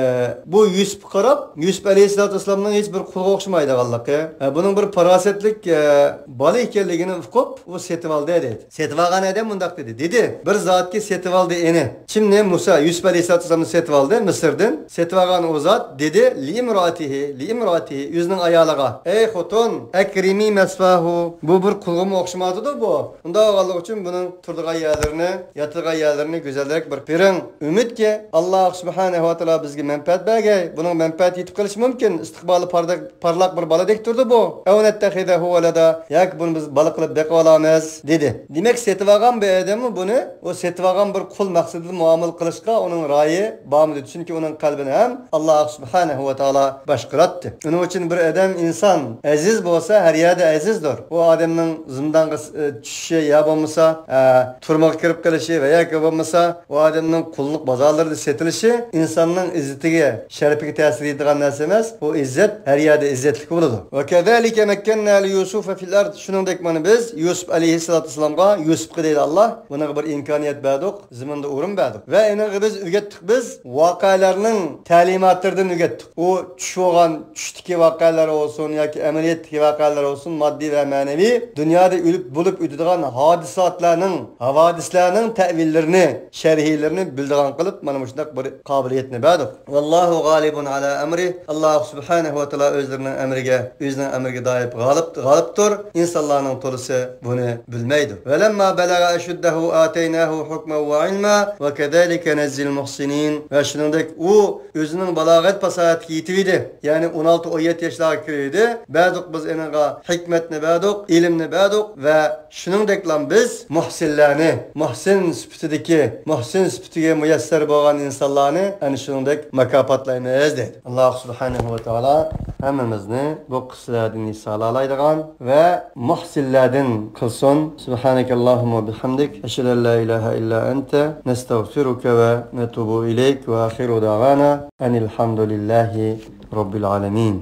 بۇ يۈسۈپكە قاراپ، يۈسۈپ ئەلەيھىسسالاتۇ ۋەسسالامنىڭ ھېچ بىر قۇلغا ئوخشىمايدىغانلىقى، ئە، بۇنىڭ بىر پاراسەتلىك، ئە، بالا ئىكەنلىكىنى ئۇقۇپ، ئۇ سېتىۋالدى دەيدۇ. سېتىۋالغان ئادەم مۇنداق دېدى. دېدى، بىر زاتكى سېتىۋالدى ئېنى. كىمنى؟ مۇسا، يۈسۈپ ئەلەيھىسسالاتۇ ۋەسسالامنى سېتىۋالدى مىسىردىن. سېتىۋالغان ئۇ زات دېدى، لىئىمرائاتىھى، لىئىمرائاتىھى، ئۆزىنىڭ ئايالىغا. ئەي خوتۇن، ئەكرىمى مەسۋاھۇ. بۇ بىر قۇلغىمۇ ئوخشىمايدۇ بۇ. ئۇنداق بولغانلىقى ئۈچۈن بۇنىڭ تۇرىدىغان يەرلىرىنى، ياتىدىغان يەرلىرىنى گۈزەلرەك بىر بېرىڭ. ئۈمىدكى، ئاللاھ سۇبھانەھۇ ۋە تائالا بىزگە مەنپەئەت بەرگەي. بۇنىڭ مەنپەئەتى يېتىپ قېلىشى مۇمكىن. ئىستىقبالى پارلاق، پارلاق بىر بالىدەك تۇرىدۇ بۇ. ئەۋ نەتتەخىزەھۇ ۋەلەدا، ياكى بۇنى بىز بالا قىلىپ بېقىۋالامىز، دېدى. دېمەك، سېتىۋالغان بىر ئادەممۇ بۇنى، ئۇ سېتىۋالغان بىر قۇل مەقسىتىدە مۇئامىلە قىلىشقا ئۇنىڭ رايى بارمىدى. چۈنكى ئۇنىڭ قەلبىنى ھەم ئاللاھ سۇبھانەھۇ ۋە تائالا باشقۇراتتى. ئۇنىڭ ئۈچۈن بىر ئادەم، ئىنسان ئەزىز بولسا، ھەر يەردە ئەزىزدۇر. ئۇ ئادەمنىڭ زىندانغا، ئە، چۈشۈشى يا بولمىسا، ئە، تۈرمىگە كىرىپ قېلىشى ۋە ياكى بولمىسا ئۇ ئادەمنىڭ قۇللۇق بازارلىرىدا سېتىلىشى ئىنساننىڭ ئىززىتىگە، شەرىپىگە تەسىر يېتىدىغان نەرسە ئەمەس. ئۇ ئىززەت ھەر يەردە ئىززەتلىك بولىدۇ. ۋە كەزالىكە مەككەننا لىيۇسۇفە فىل ئەرد. شۇنىڭدەك مانا بىز يۈسۈپ ئەلەيھىسسالاتۇ ۋەسسالامغا، يۈسۈپقە دەيدۇ ئاللاھ، بۇنىڭغا بىر ئىمكانىيەت بەردۇق، زېمىندا ئورۇن بەردۇق. ۋە ئېنىڭغا بىز ئۆگەتتۇق، بىز ۋەقەلەرنىڭ تەلىماتلىرىدىن ئۆگەتتۇق. ئۇ چۈش بولغان چۈشتىكى ۋەقەلەر بولسۇن ياكى ئەمەلىيەتتىكى ۋەقەلەر بولسۇن، ماددىي ۋە مەنىۋى دۇنيادا ئۆلۈپ، بولۇپ ئۆتىدىغان ھادىساتلارنىڭ، ھاۋادىسلارنىڭ تەئۋىللىرىنى، شەرھىلىرىنى بىلىدىغان قىلىپ، مانا مۇشۇنداق بىر قابىلىيەتنى بەردۇق. ۋاللاھۇ غالىبۇن ئالا ئەمرى. ئاللاھ سۇبھانەھۇ ۋە تائالا ئۆزلىرىنىڭ ئەمرىگە، ئۆزىنىڭ ئەمرىگە دائىپ غالىب، غالىبتۇر. ئىنسانلارنىڭ تولىسى بۇنى بىلمەيدۇ. ۋەلەمما بەلەغە ئەشۇددەھۇ ئاتەيناھۇ ھۇكمەن ۋە ئىلما ۋە كەزالىكە نەجزىل مۇھسىنىن. ۋە شۇنىڭدەك ئۇ ئۆزىنىڭ بالاغەت پاساھەتكە يېتىۋىدى. يەنى ئون ئالتە، ئون يەتتە ياشلارغا كىرىۋىدى. بەردۇق بىز ئېنىڭغا ھېكمەتنى بەردۇق، ئىلىمنى بەردۇق ۋە شۇنىڭدەكلا بىز مۇھسىنلارنى، مۇھسىن سۈپىتىدىكى، مۇھسىن سۈپىتىگە مۇيەسسەر بولغان ئىنسانلارنى ئەنە شۇنىڭدەك مۇكاپاتلايمىز دەيدۇ. ئاللاھ سۇبھانەھۇ ۋە تائالا ھەممىمىزنى بۇ قىسسىلەردىن ھېس ئالالايدىغان ۋە مۇھسىنلەردىن قىلسۇن. سۇبھانەكەللاھۇممە ۋە بىھەمدىك. ئەشھەدۇ ئەن لا ئىلاھە ئىللا ئەنتە. نەستەغفىرۇكە ۋە نەتۇبۇ ئىلەيك. ۋە ئاخىرۇ دەئۋانا ئەنىل ھەمدۇلىللاھى رەببىل ئالەمىن.